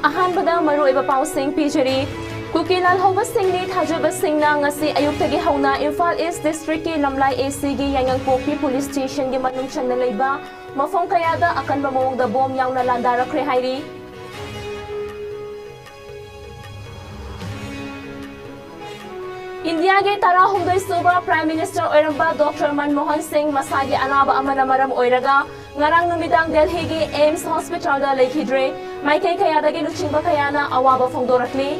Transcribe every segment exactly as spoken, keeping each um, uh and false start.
ꯑꯍꯥꯟꯕꯗ ꯃꯔꯨꯑꯣꯏꯕ ꯄꯥꯎꯁꯤꯡ ꯄꯤꯖꯔꯤ꯫ ꯀꯨꯀꯤ ꯂꯥꯜꯍꯧꯕꯁꯤꯡꯅꯤ ꯊꯥꯖꯕꯁꯤꯡꯅ ꯉꯁꯤ ꯑꯌꯨꯛꯇꯒꯤ ꯍꯧꯅ ꯏꯝꯐꯥꯜ ꯏꯁ ꯗꯤꯁꯇ꯭ꯔꯤꯛꯀꯤ ꯂꯝꯂꯥꯏ ꯑꯦ ꯁꯤꯒꯤ ꯌꯥꯏꯉꯪꯄꯣꯛꯄꯤ ꯄꯨꯂꯤꯁ ꯁ꯭ꯇꯦꯁꯟꯒꯤ ꯃꯅꯨꯡ ꯆꯟꯅ ꯂꯩꯕ ꯃꯐꯝ ꯀꯌꯥꯗ ꯑꯀꯟꯕ ꯃꯑꯣꯡꯗ ꯕꯣꯝ ꯌꯥꯎꯅ ꯂꯥꯟꯗꯥꯔꯛꯈ꯭ꯔꯦ ꯍꯥꯏꯔꯤ꯫ ꯏꯟꯗꯤꯌꯥꯒꯤ ꯇꯔꯥꯍꯨꯝꯗꯣꯏ ꯁꯨꯕ ꯄ꯭ꯔꯥꯏꯝ ꯃꯤꯅꯤꯁꯇꯔ ꯑꯣꯏꯔꯝꯕ ꯗꯣꯛꯇꯔ ꯃꯟꯃꯣꯍꯟ ꯁꯤꯡ ꯃꯁꯥꯒꯤ ꯑꯅꯥꯕ ꯑꯃꯅ ꯃꯔꯝ ꯑꯣꯏꯔꯒ ꯉꯔꯥꯡ ꯅꯨꯃꯤꯗꯥꯡ ꯗꯦꯜꯍꯤꯒꯤ ꯑꯦꯝꯁ ꯍꯣꯁꯄꯤꯇꯥꯜꯗ ꯂꯩꯈꯤꯗ꯭ꯔꯦ꯫ ꯃꯥꯏꯀꯩ ꯀꯌꯥꯗꯒꯤ ꯂꯨꯆꯤꯡꯕ ꯀꯌꯥꯅ ꯑꯋꯥꯕ ꯐꯣꯡꯗꯣꯔꯛꯂꯤ꯫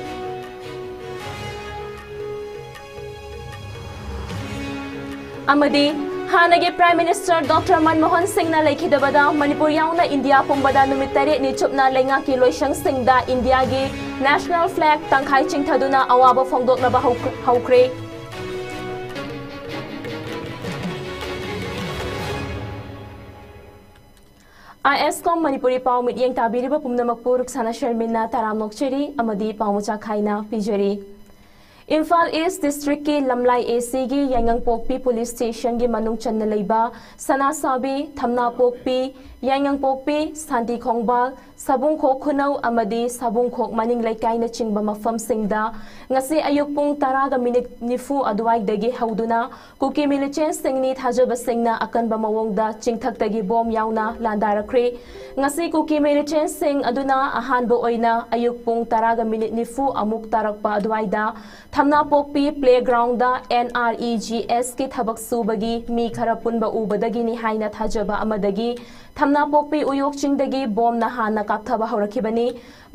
ꯑꯃꯗꯤ ꯍꯥꯟꯅꯒꯤ ꯄ꯭ꯔꯥꯏꯝ ꯃꯤꯅꯤꯁꯇꯔ ꯗꯣꯛꯇꯔ ꯃꯟꯃꯣꯍꯟ ꯁꯤꯡꯅ ꯂꯩꯈꯤꯗꯕꯗ ꯃꯅꯤꯄꯨꯔ ꯌꯥꯎꯅ ꯏꯟꯗꯤꯌꯥ ꯄꯨꯝꯕꯗ ꯅꯨꯃꯤꯠ ꯇꯔꯦꯠꯅꯤ ꯆꯨꯞꯅ ꯂꯩꯉꯥꯛꯀꯤ ꯂꯣꯏꯁꯪꯁꯤꯡꯗ ꯏꯟꯗꯤꯌꯥꯒꯤ ꯅꯦꯁꯅꯦꯜ ꯐ꯭ꯂꯦꯒ ꯇꯪꯈꯥꯏ ꯆꯤꯡꯊꯗꯨꯅ ꯑꯋꯥꯕ ꯐꯣꯡꯗꯣꯛꯅꯕ ꯍꯧ-, ꯍꯧꯈ꯭ꯔꯦ꯫ ꯑꯥꯏ ꯑꯦꯁ ꯀꯣꯝ ꯃꯅꯤꯄꯨꯔꯤ ꯄꯥꯎ ꯃꯤꯠꯌꯦꯡ ꯇꯥꯕꯤꯔꯤꯕ ꯄꯨꯝꯅꯃꯛꯄꯨ ꯔꯨꯛꯁꯥꯅꯥ ꯁꯔꯃꯤꯟꯅ ꯇꯔꯥꯝꯅ ꯑꯣꯛꯆꯔꯤ ꯑꯃꯗꯤ ꯄꯥꯎ ꯃꯆꯥ ꯈꯥꯏꯅ ꯄꯤꯖꯔꯤ꯫ ꯏꯝꯐꯥꯜ ꯏꯁ ꯗꯤꯁꯇ꯭ꯔꯤꯛꯀꯤ ꯂꯝꯂꯥꯏ ꯑꯦ ꯁꯤꯒꯤ ꯌꯥꯏꯉꯪꯄꯣꯛꯄꯤ ꯄꯨꯂꯤꯁ ꯁ꯭ꯇꯦꯁꯟꯒꯤ ꯃꯅꯨꯡ ꯆꯟꯅ ꯂꯩꯕ ꯁꯅꯥꯁꯥꯕꯤ, ꯊꯝꯅꯥꯄꯣꯛꯄꯤ, ꯌꯥꯏꯉꯪꯄꯣꯛꯄꯤ, ꯁꯥꯟꯇꯤ ꯈꯣꯡꯕꯥꯜ, ꯁꯥꯕꯨꯡꯈꯣꯛ ꯈꯨꯅꯧ ꯑꯃꯗꯤ ꯁꯥꯕꯨꯡꯈꯣꯛ ꯃꯅꯤꯡ ꯂꯩꯀꯥꯏꯅꯆꯤꯡꯕ ꯃꯐꯝꯁꯤꯡꯗ ꯉꯁꯤ ꯑꯌꯨꯛ ꯄꯨꯡ ꯇꯔꯥꯒ ꯃꯤꯅꯤꯠ ꯅꯤꯐꯨ ꯑꯗꯨꯋꯥꯏꯗꯒꯤ ꯍꯧꯗꯨꯅ ꯀꯨꯀꯤ ꯃꯤꯂꯤꯇꯦꯟꯠꯁꯤꯡꯅꯤ ꯊꯥꯖꯕꯁꯤꯡꯅ ꯑꯀꯟꯕ ꯃꯑꯣꯡꯗ ꯆꯤꯡꯊꯛꯇꯒꯤ ꯕꯣꯝ ꯌꯥꯎꯅ ꯂꯥꯟꯗꯥꯔꯛꯈ꯭ꯔꯦ꯫ ꯉꯁꯤ ꯀꯨꯀꯤ ꯃꯤꯂꯤꯇꯦꯟꯠꯁꯤꯡ ꯑꯗꯨꯅ ꯑꯍꯥꯟꯕ ꯑꯣꯏꯅ ꯑꯌꯨꯛ ꯄꯨꯡ ꯇꯔꯥꯒ ꯃꯤꯅꯤꯠ ꯅꯤꯐꯨ ꯑꯃꯨꯛ ꯇꯥꯔꯛꯄ ꯑꯗꯨꯋꯥꯏꯗ ꯊꯝꯅꯥꯄꯣꯛꯄꯤ playground N R E G ꯑꯦꯁꯀꯤ ꯊꯕꯛ ꯁꯨꯕꯒꯤ ꯃꯤ ꯈꯔ ꯄꯨꯟꯕ ꯎꯕꯗꯒꯤꯅꯤ ꯍꯥꯏꯅ ꯊꯥꯖꯕ ꯑꯃꯗꯒꯤ ꯊꯝꯅꯥꯄꯣꯛꯄꯤ ꯎꯌꯣꯛ ꯆꯤꯡꯗꯒꯤ ꯕꯣꯝꯅ ꯍꯥꯟꯅ ꯀꯥꯞꯊꯕ ꯍꯧꯔꯛꯈꯤꯕꯅꯤ꯫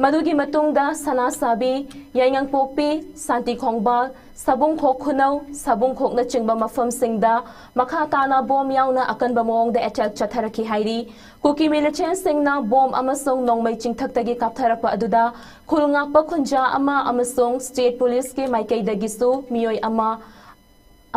ꯃꯗꯨꯒꯤ ꯃꯇꯨꯡꯗ ꯁꯅꯥꯁꯥꯕꯤ, ꯌꯥꯏꯉꯪꯄꯣꯛꯄꯤ, ꯁꯥꯟꯇꯤ ꯈꯣꯡꯕꯥꯜ, ꯁꯥꯕꯨꯡꯈꯣꯛ ꯈꯨꯅꯧ, ꯁꯥꯕꯨꯡꯈꯣꯛꯅꯆꯤꯡꯕ ꯃꯐꯝꯁꯤꯡꯗ ꯃꯈꯥ ꯇꯥꯅ ꯕꯣꯝ ꯌꯥꯎꯅ ꯑꯀꯟꯕ ꯃꯑꯣꯡꯗ ꯑꯦꯇꯦꯛ ꯆꯠꯊꯔꯛꯈꯤ ꯍꯥꯏꯔꯤ꯫ ꯀꯨꯀꯤ ꯃꯤꯂꯤꯇꯦꯟꯠꯁꯤꯡꯅ ꯕꯣꯝ ꯑꯃꯁꯨꯡ ꯅꯣꯡꯃꯩ ꯆꯤꯡꯊꯛꯇꯒꯤ ꯀꯥꯞꯊꯔꯛꯄ ꯑꯗꯨꯗ ꯈꯨꯜ ꯉꯥꯛꯄ ꯈꯨꯟꯖꯥ ꯑꯃ ꯑꯃꯁꯨꯡ ꯁ꯭ꯇꯦꯠ ꯄꯨꯂꯤꯁꯀꯤ ꯃꯥꯏꯀꯩꯗꯒꯤꯁꯨ ꯃꯤꯑꯣꯏ ꯑꯃ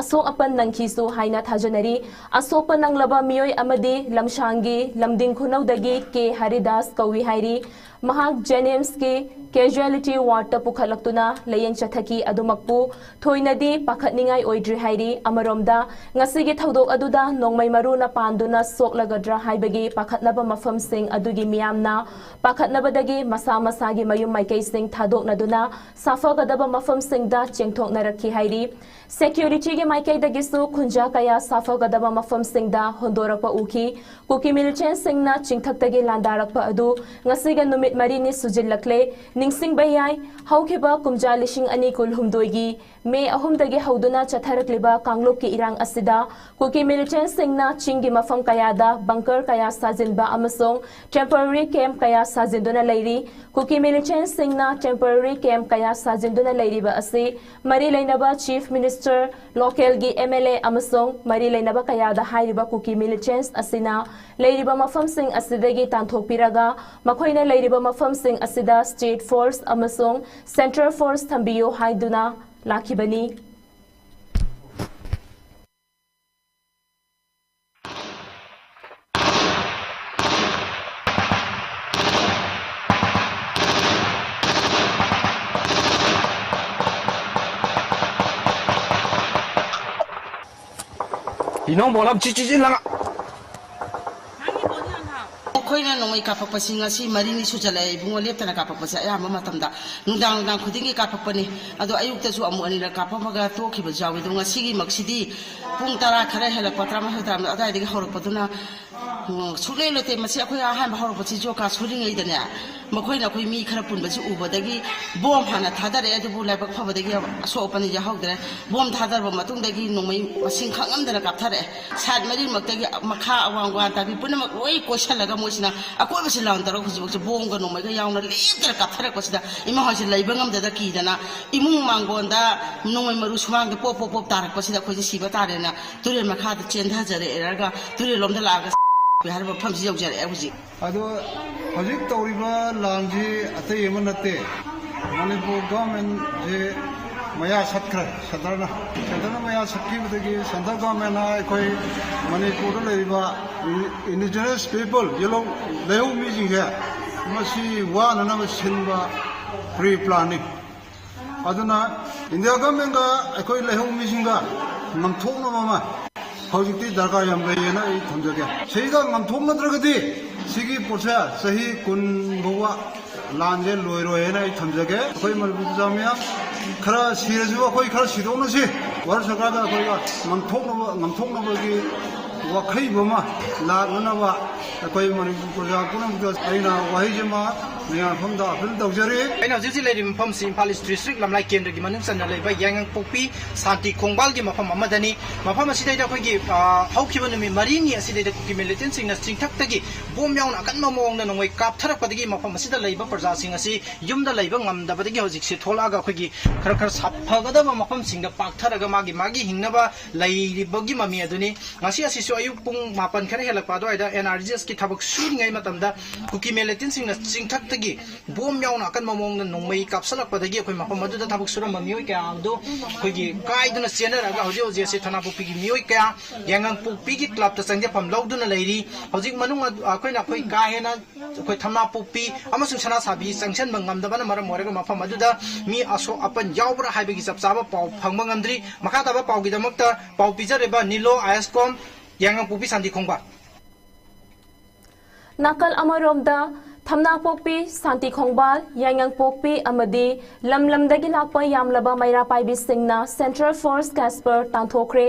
ꯑꯁꯣꯛ ꯑꯄꯟ ꯅꯪꯈꯤꯁꯨ ꯍꯥꯏꯅ ꯊꯥꯖꯅꯔꯤ꯫ ꯑꯁꯣꯛꯄ ꯅꯪꯂꯕ ꯃꯤꯑꯣꯏ ꯑꯃꯗꯤ ꯂꯝꯁꯥꯡꯒꯤ ꯂꯝꯗꯤꯡ ꯈꯨꯅꯧꯗꯒꯤ ꯀꯦ ꯍꯔꯤꯗꯥꯁ ꯀꯧꯏ ꯍꯥꯏꯔꯤ꯫ ꯃꯍꯥꯛ ꯖꯦꯅꯤꯝꯁꯀꯤ ꯀꯦꯖꯨꯋꯦꯂꯤꯇꯤ ꯋꯥꯔꯗꯇ ꯄꯨꯈꯠꯂꯛꯇꯨꯅ ꯂꯥꯌꯦꯡ ꯆꯠꯊꯈꯤ꯫ ꯑꯗꯨꯃꯛꯄꯨ ꯊꯣꯏꯅꯗꯤ ꯄꯥꯈꯠꯅꯤꯡꯉꯥꯏ ꯑꯣꯏꯗ꯭ꯔꯤ ꯍꯥꯏꯔꯤ꯫ ꯑꯃꯔꯣꯝꯗ, ꯉꯁꯤꯒꯤ ꯊꯧꯗꯣꯛ ꯑꯗꯨꯗ ꯅꯣꯡꯃꯩ ꯃꯔꯨꯅ ꯄꯥꯟꯗꯨꯅ ꯁꯣꯛꯂꯒꯗ꯭ꯔꯥ ꯍꯥꯏꯕꯒꯤ ꯄꯥꯈꯠꯅꯕ ꯃꯐꯝꯁꯤꯡ ꯑꯗꯨꯒꯤ ꯃꯤꯌꯥꯝꯅ ꯄꯥꯈꯠꯅꯕꯗꯒꯤ ꯃꯁꯥ ꯃꯁꯥꯒꯤ ꯃꯌꯨꯝ ꯃꯥꯏꯀꯩꯁꯤꯡ ꯊꯥꯗꯣꯛꯅꯗꯨꯅ ꯁꯥꯐꯒꯗꯕ ꯃꯐꯝꯁꯤꯡꯗ ꯆꯦꯟꯊꯣꯛꯅꯔꯛꯈꯤ ꯍꯥꯏꯔꯤ꯫ ꯁꯦꯀ꯭ꯌꯨꯔꯤꯇꯤꯒꯤ ꯃꯥꯏꯀꯩꯗꯒꯤꯁꯨ ꯈꯨꯟꯖꯥ ꯀꯌꯥ ꯁꯥꯐꯒꯗꯕ ꯃꯐꯝꯁꯤꯡꯗ ꯍꯣꯟꯗꯣꯔꯛꯄ ꯎꯈꯤ꯫ ꯀꯨꯀꯤ ꯃꯤꯂꯤꯇꯦꯟꯁꯤꯡꯅ ꯆꯤꯡꯊꯛꯇꯒꯤ ꯂꯥꯟꯗꯥꯔꯛꯄ ꯑꯗꯨ ꯉꯁꯤꯒ ꯅꯨꯃꯤꯠ ꯃꯔꯤꯅꯤ ꯁꯨꯖꯤꯜꯂꯛꯂꯦ꯫ ꯅꯤꯡꯁꯤꯡꯕ ꯌꯥꯏ, ꯍꯧꯈꯤꯕ ꯀꯨꯝꯖꯥ ꯂꯤꯁꯤꯡ ꯑꯅꯤ ꯀꯨꯟꯍꯨꯝꯗꯣꯏꯒꯤ ꯃꯦ ꯑꯍꯨꯝꯗꯒꯤ ꯍꯧꯗꯨꯅ ꯆꯠꯊꯔꯛꯂꯤꯕ ꯀꯥꯡꯂꯨꯞꯀꯤ ꯏꯔꯥꯡ ꯑꯁꯤꯗ ꯀꯨꯀꯤ ꯃꯤꯂꯤꯇꯦꯟꯁꯤꯡꯅ ꯆꯤꯡꯒꯤ ꯃꯐꯝ ꯀꯌꯥꯗ ꯕꯪꯀꯔ ꯀꯌꯥ ꯁꯥꯖꯤꯟꯕ ꯑꯃꯁꯨꯡ ꯇꯦꯝꯄꯣꯔꯔꯤ ꯀꯦꯝꯞ ꯀꯌꯥ ꯁꯥꯖꯤꯟꯗꯨꯅ ꯂꯩꯔꯤ꯫ ꯀꯨꯀꯤ ꯃꯤꯂꯤꯇꯦꯟꯁꯤꯡꯅ ꯇꯦꯝꯄꯣꯔꯔꯤ ꯀꯦꯝꯞ ꯀꯌꯥ ꯁꯥꯖꯤꯟꯗꯨꯅ ꯂꯩꯔꯤꯕ ꯑꯁꯤ ꯃꯔꯤ ꯂꯩꯅꯕ ꯆꯤꯐ ꯃꯤꯅꯤꯁꯇꯔ, ꯂꯣꯀꯦꯜꯒꯤ ꯑꯦꯝ ꯑꯦꯜ ꯑꯦ ꯑꯃꯁꯨꯡ ꯃꯔꯤ ꯂꯩꯅꯕ ꯀꯌꯥꯗ ꯍꯥꯏꯔꯤꯕ ꯀꯨꯀꯤ ꯃꯤꯂꯤꯇꯦꯟꯁ ꯑꯁꯤꯅ ꯂꯩꯔꯤꯕ ꯃꯐꯝꯁꯤꯡ ꯑꯁꯤꯗꯒꯤ ꯇꯥꯟꯊꯣꯛꯄꯤꯔꯒ ꯃꯈꯣꯏꯅ ꯂꯩꯔꯤꯕ ꯃꯐꯝꯁꯤꯡ ꯑꯁꯤꯗ ꯁ꯭ꯇꯦꯠ ꯐꯣꯔꯁ ꯑꯃꯁꯨꯡ ꯁꯦꯟꯇ꯭ꯔꯦꯜ ꯐꯣꯔꯁ ꯊꯝꯕꯤꯌꯨ ꯍꯥꯏꯗꯨꯅ ꯂꯥꯛꯈꯤꯕꯅꯤ꯫ ꯏꯅꯧ ꯃꯣꯂꯝ ꯆꯤ ꯆꯤ ꯆꯤ ꯂꯪꯉ꯫ ꯑꯩꯈꯣꯏꯅ ꯅꯣꯡꯃꯩ ꯀꯥꯞꯄꯛꯄꯁꯤ ꯉꯁꯤ ꯃꯔꯤꯅꯤ ꯁꯨꯖꯜꯂꯛꯑꯦ ꯏꯕꯨꯡꯉꯣ, ꯂꯦꯞꯇꯅ ꯀꯥꯞꯄꯛꯄꯁꯦ ꯑꯌꯥꯝꯕ ꯃꯇꯝꯗ ꯅꯨꯡꯗꯥꯡ ꯅꯨꯡꯗꯥꯡ ꯈꯨꯗꯤꯡꯒꯤ ꯀꯥꯞꯄꯛꯄꯅꯤ꯫ ꯑꯗꯣ ꯑꯌꯨꯛꯇꯁꯨ ꯑꯃꯨꯛ ꯑꯅꯤꯔꯛ ꯀꯥꯞꯄꯝꯃꯒ ꯇꯣꯛꯈꯤꯕꯁꯨ ꯌꯥꯎꯏ꯫ ꯑꯗꯣ ꯉꯁꯤꯒꯤꯃꯛꯁꯤꯗꯤ ꯄꯨꯡ ꯇꯔꯥ ꯈꯔ ꯍꯦꯜꯂꯛꯄ, ꯇꯔꯥꯃꯥꯊꯣꯏ, ꯇꯔꯥꯃꯥꯊꯣꯏ ꯑꯗꯨꯋꯥꯏꯗꯒꯤ ꯍꯧꯔꯛꯄꯗꯨꯅ, ꯎꯝ, ꯁꯨꯡꯂꯦꯞ ꯂꯦꯞꯇꯦ꯫ ꯃꯁꯤ ꯑꯩꯈꯣꯏ ꯑꯍꯥꯟꯕ ꯍꯧꯔꯛꯄꯁꯤ ꯖꯣꯕ ꯀꯥꯔꯗ ꯁꯨꯔꯤꯉꯩꯗꯅꯦ, ꯃꯈꯣꯏꯅ ꯑꯩꯈꯣꯏ ꯃꯤ ꯈꯔ ꯄꯨꯟꯕꯁꯤ ꯎꯕꯗꯒꯤ ꯕꯣꯝ ꯍꯥꯟꯅ ꯊꯥꯗꯔꯛꯑꯦ꯫ ꯑꯗꯨꯕꯨ ꯂꯥꯏꯕꯛ ꯐꯕꯗꯒꯤ ꯑꯁꯣꯛ ꯑꯄꯟ ꯌꯥꯎꯍꯧꯗ꯭ꯔꯦ꯫ ꯕꯣꯝ ꯊꯥꯗꯔꯕ ꯃꯇꯨꯡꯗꯒꯤ ꯅꯣꯡꯃꯩ ꯃꯁꯤꯡ ꯈꯪꯉꯝꯗꯅ ꯀꯥꯞꯊꯔꯛꯑꯦ꯫ ꯁꯥꯏꯠ ꯃꯔꯤꯃꯛꯇꯒꯤ ꯃꯈꯥ, ꯑꯋꯥꯡ, ꯒ꯭ꯋꯥꯟ ꯇꯥꯕꯤ ꯄꯨꯝꯅꯃꯛ ꯂꯣꯏ ꯀꯣꯏꯁꯜꯂꯒ ꯃꯣꯏꯁꯤꯅ ꯑꯀꯣꯏꯕꯁꯤ ꯂꯥꯎꯟ ꯇꯧꯔꯒ ꯍꯧꯖꯤꯛꯐꯥꯎꯁꯦ ꯕꯣꯝꯒ ꯅꯣꯡꯃꯩꯒ ꯌꯥꯎꯅ ꯂꯦꯞꯇꯅ ꯀꯥꯞꯊꯔꯛꯄꯁꯤꯗ ꯏꯃꯥ ꯍꯣꯏꯁꯦ ꯂꯩꯕ ꯉꯝꯗꯗ ꯀꯤꯗꯅ ꯏꯃꯨꯡ ꯃꯥꯡꯒꯣꯟꯗ ꯅꯣꯡꯃꯩ ꯃꯔꯨ ꯁꯨꯃꯥꯡꯗ ꯄꯣꯞ ꯄꯣꯞ ꯄꯣꯞ ꯇꯥꯔꯛꯄꯁꯤꯗ ꯑꯩꯈꯣꯏꯁꯦ ꯁꯤꯕ ꯇꯥꯔꯦꯅ ꯇꯨꯔꯦꯜ ꯃꯈꯥꯗ ꯆꯦꯟꯊꯖꯔꯛꯑꯦꯔꯒ ꯇꯨꯔꯦꯜ ꯂꯣꯝꯗ ꯂꯥꯛꯑꯒ ꯍꯥꯏꯔꯤꯕ ꯃꯐꯝꯁꯤ ꯌꯧꯖꯔꯛꯑꯦ ꯍꯧꯖꯤꯛ꯫ ꯑꯗꯣ ꯍꯧꯖꯤꯛ ꯇꯧꯔꯤꯕ ꯂꯥꯟꯁꯤ ꯑꯇꯩ ꯑꯃ ꯅꯠꯇꯦ, ꯃꯅꯤꯄꯨꯔ ꯒꯚꯔꯟꯃꯦꯟꯁꯦ ꯃꯌꯥ ꯁꯠꯈ꯭ꯔꯦ꯫ ꯁꯦꯟꯇꯔꯅ, ꯁꯦꯟꯇꯔꯅ ꯃꯌꯥ ꯁꯠꯈꯤꯕꯗꯒꯤ ꯁꯦꯟꯇꯔ ꯒꯚꯔꯟꯃꯦꯟꯅ ꯑꯩꯈꯣꯏ ꯃꯅꯤꯄꯨꯔꯗ ꯂꯩꯔꯤꯕ ꯏꯟꯗꯤꯖꯤꯅꯁ ꯄꯤꯄꯜ, ꯌꯦꯜꯍꯧ, ꯂꯩꯍꯧ ꯃꯤꯁꯤꯡꯁꯦ ꯃꯁꯤ ꯋꯥꯅꯅꯕ ꯁꯤꯟꯕ ꯄ꯭ꯔꯤ ꯄ꯭ꯂꯥꯟꯅꯤ꯫ ꯑꯗꯨꯅ ꯏꯟꯗꯤꯌꯥ ꯒꯚꯔꯟꯃꯦꯟꯒ ꯑꯩꯈꯣꯏ ꯂꯩꯍꯧ ꯃꯤꯁꯤꯡꯒ ꯉꯝꯊꯣꯛꯅꯕ ꯑꯃ ꯍꯧꯖꯤꯛꯇꯤ ꯗꯔꯀꯥꯔ ꯌꯥꯝ ꯂꯩꯌꯦꯅ ꯑꯩ ꯊꯝꯖꯒꯦ꯫ ꯁꯤꯗ ꯉꯝꯊꯣꯛꯅꯗ꯭ꯔꯒꯗꯤ ꯁꯤꯒꯤ ꯄꯣꯠꯁꯦ ꯆꯍꯤ ꯀꯨꯟ ꯐꯥꯎꯕ ꯂꯥꯟꯁꯦ ꯂꯣꯏꯔꯣꯏ ꯍꯥꯏꯅ ꯑꯩ ꯊꯝꯖꯒꯦ꯫ ꯑꯩꯈꯣꯏ ꯃꯅꯤꯄꯨꯔ ꯄ꯭ꯔꯖꯥ ꯃꯌꯥꯝ ꯈꯔ ꯁꯤꯔꯁꯨ ꯑꯩꯈꯣꯏ ꯈꯔ ꯁꯤꯗꯣꯛꯅꯁꯤ꯫ ꯚꯥꯔꯠ ꯁꯔꯀꯥꯔꯗ ꯑꯩꯈꯣꯏꯒ ꯉꯝꯊꯣꯛꯅꯕ, ꯉꯝꯊꯣꯛꯅꯕꯒꯤ ꯋꯥꯈꯩꯕ ꯑꯃ ꯂꯥꯛꯅꯅꯕ ꯑꯩꯈꯣꯏ ꯃꯅꯤꯄꯨꯔ ꯄ꯭ꯔꯖꯥ ꯄꯨꯝꯅꯃꯛꯇ ꯑꯩꯅ ꯋꯥꯍꯩꯁꯤꯃ ꯃꯌꯥꯝ ꯃꯐꯝꯗ ꯑꯄꯤꯜ ꯇꯧꯖꯔꯤ꯫ ꯑꯩꯅ ꯍꯧꯖꯤꯛ ꯍꯧꯖꯤꯛ ꯂꯩꯔꯤꯕ ꯃꯐꯝꯁꯤ ꯏꯝꯐꯥꯜ ꯏꯁ ꯗꯤꯁꯇ꯭ꯔꯤꯛ ꯂꯝꯂꯥꯏ ꯀꯦꯟꯗ꯭ꯔꯒꯤ ꯃꯅꯨꯡ ꯆꯟꯅ ꯂꯩꯕ ꯌꯥꯏꯉꯪꯄꯣꯛꯄꯤ ꯁꯥꯟꯇꯤ ꯈꯣꯡꯕꯥꯜꯒꯤ ꯃꯐꯝ ꯑꯃꯗꯅꯤ꯫ ꯃꯐꯝ ꯑꯁꯤꯗꯩꯗ ꯑꯩꯈꯣꯏꯒꯤ, ꯑ, ꯍꯧꯈꯤꯕ ꯅꯨꯃꯤꯠ ꯃꯔꯤꯅꯤ ꯑꯁꯤꯗꯩꯗ ꯀꯨꯀꯤ ꯃꯤꯂꯤꯇꯦꯟꯁꯤꯡꯅ ꯆꯤꯡꯊꯛꯇꯒꯤ ꯕꯣꯝ ꯌꯥꯎꯅ ꯑꯀꯟꯕ ꯃꯑꯣꯡꯗ ꯅꯣꯡꯃꯩ ꯀꯥꯞꯊꯔꯛꯄꯗꯒꯤ ꯃꯐꯝ ꯑꯁꯤꯗ ꯂꯩꯕ ꯄ꯭ꯔꯖꯥꯁꯤꯡ ꯑꯁꯤ ꯌꯨꯝꯗ ꯂꯩꯕ ꯉꯝꯗꯕꯗꯒꯤ ꯍꯧꯖꯤꯛꯁꯤ ꯊꯣꯛꯂꯛꯑꯒ ꯑꯩꯈꯣꯏꯒꯤ ꯈꯔ ꯈꯔ ꯁꯥꯐꯒꯗꯕ ꯃꯐꯝꯁꯤꯡꯗ ꯄꯥꯛꯊꯔꯒ ꯃꯥꯒꯤ ꯃꯥꯒꯤ ꯍꯤꯡꯅꯕ ꯂꯩꯔꯤꯕꯒꯤ ꯃꯃꯤ ꯑꯗꯨꯅꯤ꯫ ꯉꯁꯤ ꯑꯁꯤꯁꯨ ꯑꯌꯨꯛ ꯄꯨꯡ ꯃꯥꯄꯟ ꯈꯔ ꯍꯦꯜꯂꯛꯄ ꯑꯗꯨꯋꯥꯏꯗ ꯑꯦꯟ ꯑꯥꯔ ꯖꯤ ꯑꯦꯁꯀꯤ ꯊꯕꯛ ꯁꯨꯔꯤꯉꯩ ꯃꯇꯝꯗ ꯀꯨꯀꯤ ꯃꯤꯂꯤꯇꯦꯟꯁꯤꯡꯅ ꯆꯤꯡꯊꯛꯇꯒꯤ ꯕꯣꯝ ꯌꯥꯎꯅ ꯑꯀꯟꯕ ꯃꯑꯣꯡꯗ ꯅꯣꯡꯃꯩ ꯀꯥꯞꯁꯤꯜꯂꯛꯄꯗꯒꯤ ꯑꯩꯈꯣꯏ ꯃꯐꯝ ꯑꯗꯨꯗ ꯊꯕꯛ ꯁꯨꯔꯝꯕ ꯃꯤꯑꯣꯏ ꯀꯌꯥ ꯑꯗꯨ ꯑꯩꯈꯣꯏꯒꯤ ꯀꯥꯏꯗꯨꯅ ꯆꯦꯟꯅꯔꯒ ꯍꯧꯖꯤꯛ ꯍꯧꯖꯤꯛ ꯑꯁꯤ ꯊꯅꯥꯄꯣꯛꯄꯤꯒꯤ ꯃꯤꯑꯣꯏ ꯀꯌꯥ ꯌꯥꯏꯉꯪꯄꯣꯛꯄꯤꯒꯤ ꯀ꯭ꯂꯕꯇ ꯆꯪꯖꯐꯝ ꯂꯧꯗꯨꯅ ꯂꯩꯔꯤ꯫ ꯍꯧꯖꯤꯛ ꯃꯅꯨꯡ ꯑꯗꯨ ꯑꯩꯈꯣꯏꯅ ꯑꯩꯈꯣꯏ ꯀꯥ ꯍꯦꯟꯅ ꯑꯩꯈꯣꯏ ꯊꯝꯅꯥꯄꯣꯛꯄꯤ ꯑꯃꯁꯨꯡ ꯁꯅꯥꯁꯥꯕꯤ ꯆꯪꯁꯤꯟꯕ ꯉꯝꯗꯕꯅ ꯃꯔꯝ ꯑꯣꯏꯔꯒ ꯃꯐꯝ ꯑꯗꯨꯗ ꯃꯤ ꯑꯁꯣꯛ ꯑꯄꯟ ꯌꯥꯎꯕ꯭ꯔꯥ ꯍꯥꯏꯕꯒꯤ ꯆꯞ ꯆꯥꯕ ꯄꯥꯎ ꯐꯪꯕ ꯉꯝꯗ꯭ꯔꯤ꯫ ꯃꯈꯥ ꯇꯥꯕ ꯄꯥꯎꯒꯤꯗꯃꯛꯇ ꯄꯥꯎ ꯄꯤꯖꯔꯤꯕ ꯅꯤꯂꯣ ꯑꯥꯏ ꯑꯦꯁ ꯀꯣꯝ, ꯌꯥꯏꯉꯪꯄꯣꯛꯄꯤ ꯁꯥꯟꯇꯤ ꯈꯣꯡꯕꯥꯜ꯫ ꯅꯥꯀꯜ ꯑꯃꯔꯣꯝꯗ, ꯊꯝꯅꯥꯄꯣꯛꯄꯤ, ꯁꯥꯟꯇꯤ ꯈꯣꯡꯕꯥꯜ, ꯌꯥꯏꯉꯪꯄꯣꯛꯄꯤ ꯑꯃꯗꯤ ꯂꯝ ꯂꯝꯗꯒꯤ ꯂꯥꯛꯄ ꯌꯥꯝꯂꯕ ꯃꯩꯔꯥ ꯄꯥꯏꯕꯤꯁꯤꯡꯅ ꯁꯦꯟꯇ꯭ꯔꯦꯜ ꯐꯣꯔꯁ ꯀꯦꯁꯄꯔ ꯇꯥꯟꯊꯣꯛꯈ꯭ꯔꯦ꯫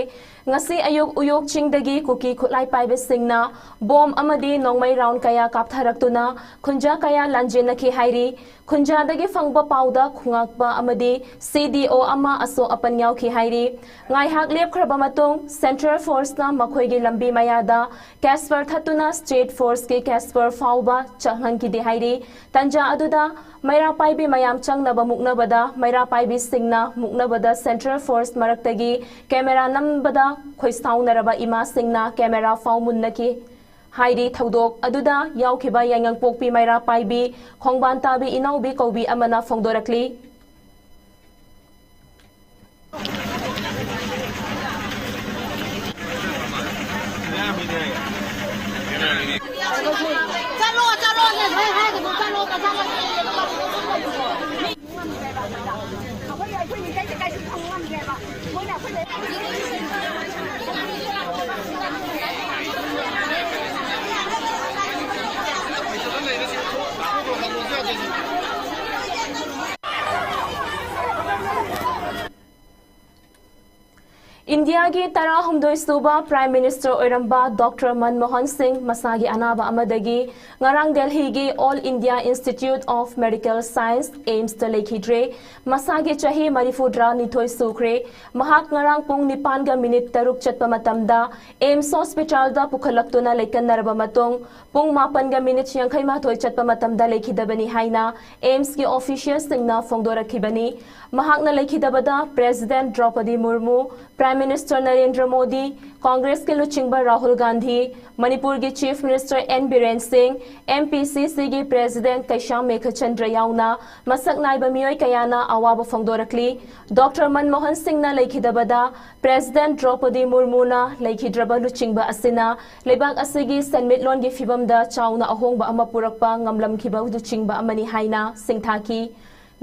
ꯉꯁꯤ ꯑꯌꯨꯛ ꯎꯌꯣꯛ ꯆꯤꯡꯗꯒꯤ ꯀꯨꯀꯤ ꯈꯨꯠꯂꯥꯏ ꯄꯥꯏꯕꯁꯤꯡꯅ ꯕꯣꯝ ꯑꯃꯗꯤ ꯅꯣꯡꯃꯩ ꯔꯥꯎꯟ ꯀꯌꯥ ꯀꯥꯞꯊꯔꯛꯇꯨꯅ ꯈꯨꯟꯖꯥ ꯀꯌꯥ ꯂꯥꯟꯖꯦꯟꯅꯈꯤ ꯍꯥꯏꯔꯤ꯫ ꯈꯨꯟꯖꯥꯗꯒꯤ ꯐꯪꯕ ꯄꯥꯎꯗ ꯈꯨꯉꯥꯛꯄ ꯑꯃꯗꯤ ꯁꯤ ꯗꯤ ꯑꯣ ꯑꯃ ꯑꯁꯣꯛ ꯑꯄꯟ ꯌꯥꯎꯈꯤ ꯍꯥꯏꯔꯤ꯫ ꯉꯥꯏꯍꯥꯛ ꯂꯦꯞꯈ꯭ꯔꯕ ꯃꯇꯨꯡ ꯁꯦꯟꯇ꯭ꯔꯦꯜ ꯐꯣꯔꯁꯅ ꯃꯈꯣꯏꯒꯤ ꯂꯝꯕꯤ ꯃꯌꯥꯗ ꯀꯦꯁꯄꯔ ꯊꯠꯇꯨꯅ ꯁ꯭ꯇꯦꯠ ꯐꯣꯔꯁꯀꯤ ꯀꯦꯁꯄꯔ ꯐꯥꯎꯕ ꯆꯪꯍꯟꯈꯤꯗꯦ ꯍꯥꯏꯔꯤ꯫ ꯇꯟꯖꯥ ꯑꯗꯨꯗ ꯃꯩꯔꯥ ꯄꯥꯏꯕꯤ ꯃꯌꯥꯝ ꯆꯪꯅꯕ ꯃꯨꯛꯅꯕꯗ ꯃꯩꯔꯥ ꯄꯥꯏꯕꯤꯁꯤꯡꯅ ꯃꯨꯛꯅꯕꯗ ꯁꯦꯟꯇ꯭ꯔꯦꯜ ꯐꯣꯔꯁ ꯃꯔꯛꯇꯒꯤ ꯀꯦꯃꯦꯔꯥ ꯅꯝꯕꯗ ꯈꯣꯏꯁꯥꯎꯅꯔꯕ ꯏꯃꯥꯁꯤꯡꯅ ꯀꯦꯃꯦꯔꯥ ꯐꯥꯎ ꯃꯨꯟꯅꯈꯤ ꯍꯥꯏꯔꯤ꯫ ꯊꯧꯗꯣꯛ ꯑꯗꯨꯗ ꯌꯥꯎꯈꯤꯕ ꯌꯥꯏꯉꯪꯄꯣꯛꯄꯤ ꯃꯩꯔꯥ ꯄꯥꯏꯕꯤ ꯈꯣꯡꯕꯥꯟ ꯇꯥꯕꯤ ꯏꯅꯥꯎꯕꯤ ꯀꯧꯕꯤ ꯑꯃꯅ ꯐꯣꯡꯗꯣꯔꯛꯂꯤ꯫ ꯆꯠꯂꯣ, ꯆꯠꯂꯣ, ꯅꯣꯏ ꯍꯥꯏꯒꯅꯨ꯫ ꯏꯟꯗꯤꯌꯥꯒꯤ ꯇꯔꯥꯍꯨꯝꯗꯣꯏ ꯁꯨꯕ Prime Minister ꯑꯣꯏꯔꯝꯕ Doctor ꯃꯟꯃꯣꯍꯟ ꯁꯤꯡ ꯃꯁꯥꯒꯤ ꯑꯅꯥꯕ ꯑꯃꯗꯒꯤ ꯉꯔꯥꯡ ꯗꯦꯜꯍꯤꯒꯤ All India Institute of Medical Science, AIIMSꯇ ꯂꯩꯈꯤꯗ꯭ꯔꯦ꯫ ꯃꯁꯥꯒꯤ ꯆꯍꯤ ꯃꯔꯤꯐꯨꯇꯔꯥꯅꯤꯊꯣꯏ ꯁꯨꯈ꯭ꯔꯦ꯫ ꯃꯍꯥꯛ ꯉꯔꯥꯡ ꯄꯨꯡ ꯅꯤꯄꯥꯟꯒ ꯃꯤꯅꯤꯠ ꯇꯔꯨꯛ ꯆꯠꯄ ꯃꯇꯝꯗ AIIMS Hospitalꯗ ꯄꯨꯈꯠꯂꯛꯇꯨꯅ ꯂꯩꯀꯟꯅꯔꯕ ꯃꯇꯨꯡ, ꯄꯨꯡ ꯃꯥꯄꯟꯒ ꯃꯤꯅꯤꯠ ꯌꯥꯡꯈꯩ ꯃꯥꯊꯣꯏ ꯆꯠꯄ ꯃꯇꯝꯗ ꯂꯩꯈꯤꯗꯕꯅꯤ ꯍꯥꯏꯅ AIIMSꯀꯤ officialꯁꯤꯡꯅ ꯐꯣꯡꯗꯣꯔꯛꯈꯤꯕꯅꯤ꯫ ꯃꯍꯥꯛꯅ ꯂꯩꯈꯤꯗꯕꯗ President ꯗ꯭ꯔꯧꯄꯗꯤ ꯃꯨꯔꯃꯨ, Prime Minister Narendra Modi, ꯀꯣꯡꯒ꯭ꯔꯦꯁꯀꯤ ꯂꯨꯆꯤꯡꯕ ꯔꯥꯍꯨꯜ ꯒꯥꯟꯙꯤ, ꯃꯅꯤꯄꯨꯔꯒꯤ Chief Minister ꯑꯦꯟ ꯕꯤꯔꯦꯟ ꯁꯤꯡ, MPCCꯒꯤ President ꯀꯩꯁꯥꯝ ꯃꯦꯘꯆꯟꯗ꯭ꯔ ꯌꯥꯎꯅ ꯃꯁꯛ ꯅꯥꯏꯕ ꯃꯤꯑꯣꯏ ꯀꯌꯥꯅ ꯑꯋꯥꯕ ꯐꯣꯡꯗꯣꯔꯛꯂꯤ꯫ Doctor ꯃꯟꯃꯣꯍꯟ ꯁꯤꯡꯅ ꯂꯩꯈꯤꯗꯕꯗ President ꯗ꯭ꯔꯧꯄꯗꯤ ꯃꯨꯔꯃꯨꯅ ꯂꯩꯈꯤꯗ꯭ꯔꯕ ꯂꯨꯆꯤꯡꯕ ꯑꯁꯤꯅ ꯂꯩꯕꯥꯛ ꯑꯁꯤꯒꯤ ꯁꯦꯟꯃꯤꯠꯂꯣꯟꯒꯤ ꯐꯤꯕꯝꯗ ꯆꯥꯎꯅ ꯑꯍꯣꯡꯕ ꯑꯃ ꯄꯨꯔꯛꯄ ꯉꯝꯂꯝꯈꯤꯕ ꯂꯨꯆꯤꯡꯕ ꯑꯃꯅꯤ ꯍꯥꯏꯅ ꯁꯤꯡꯊꯥꯈꯤ꯫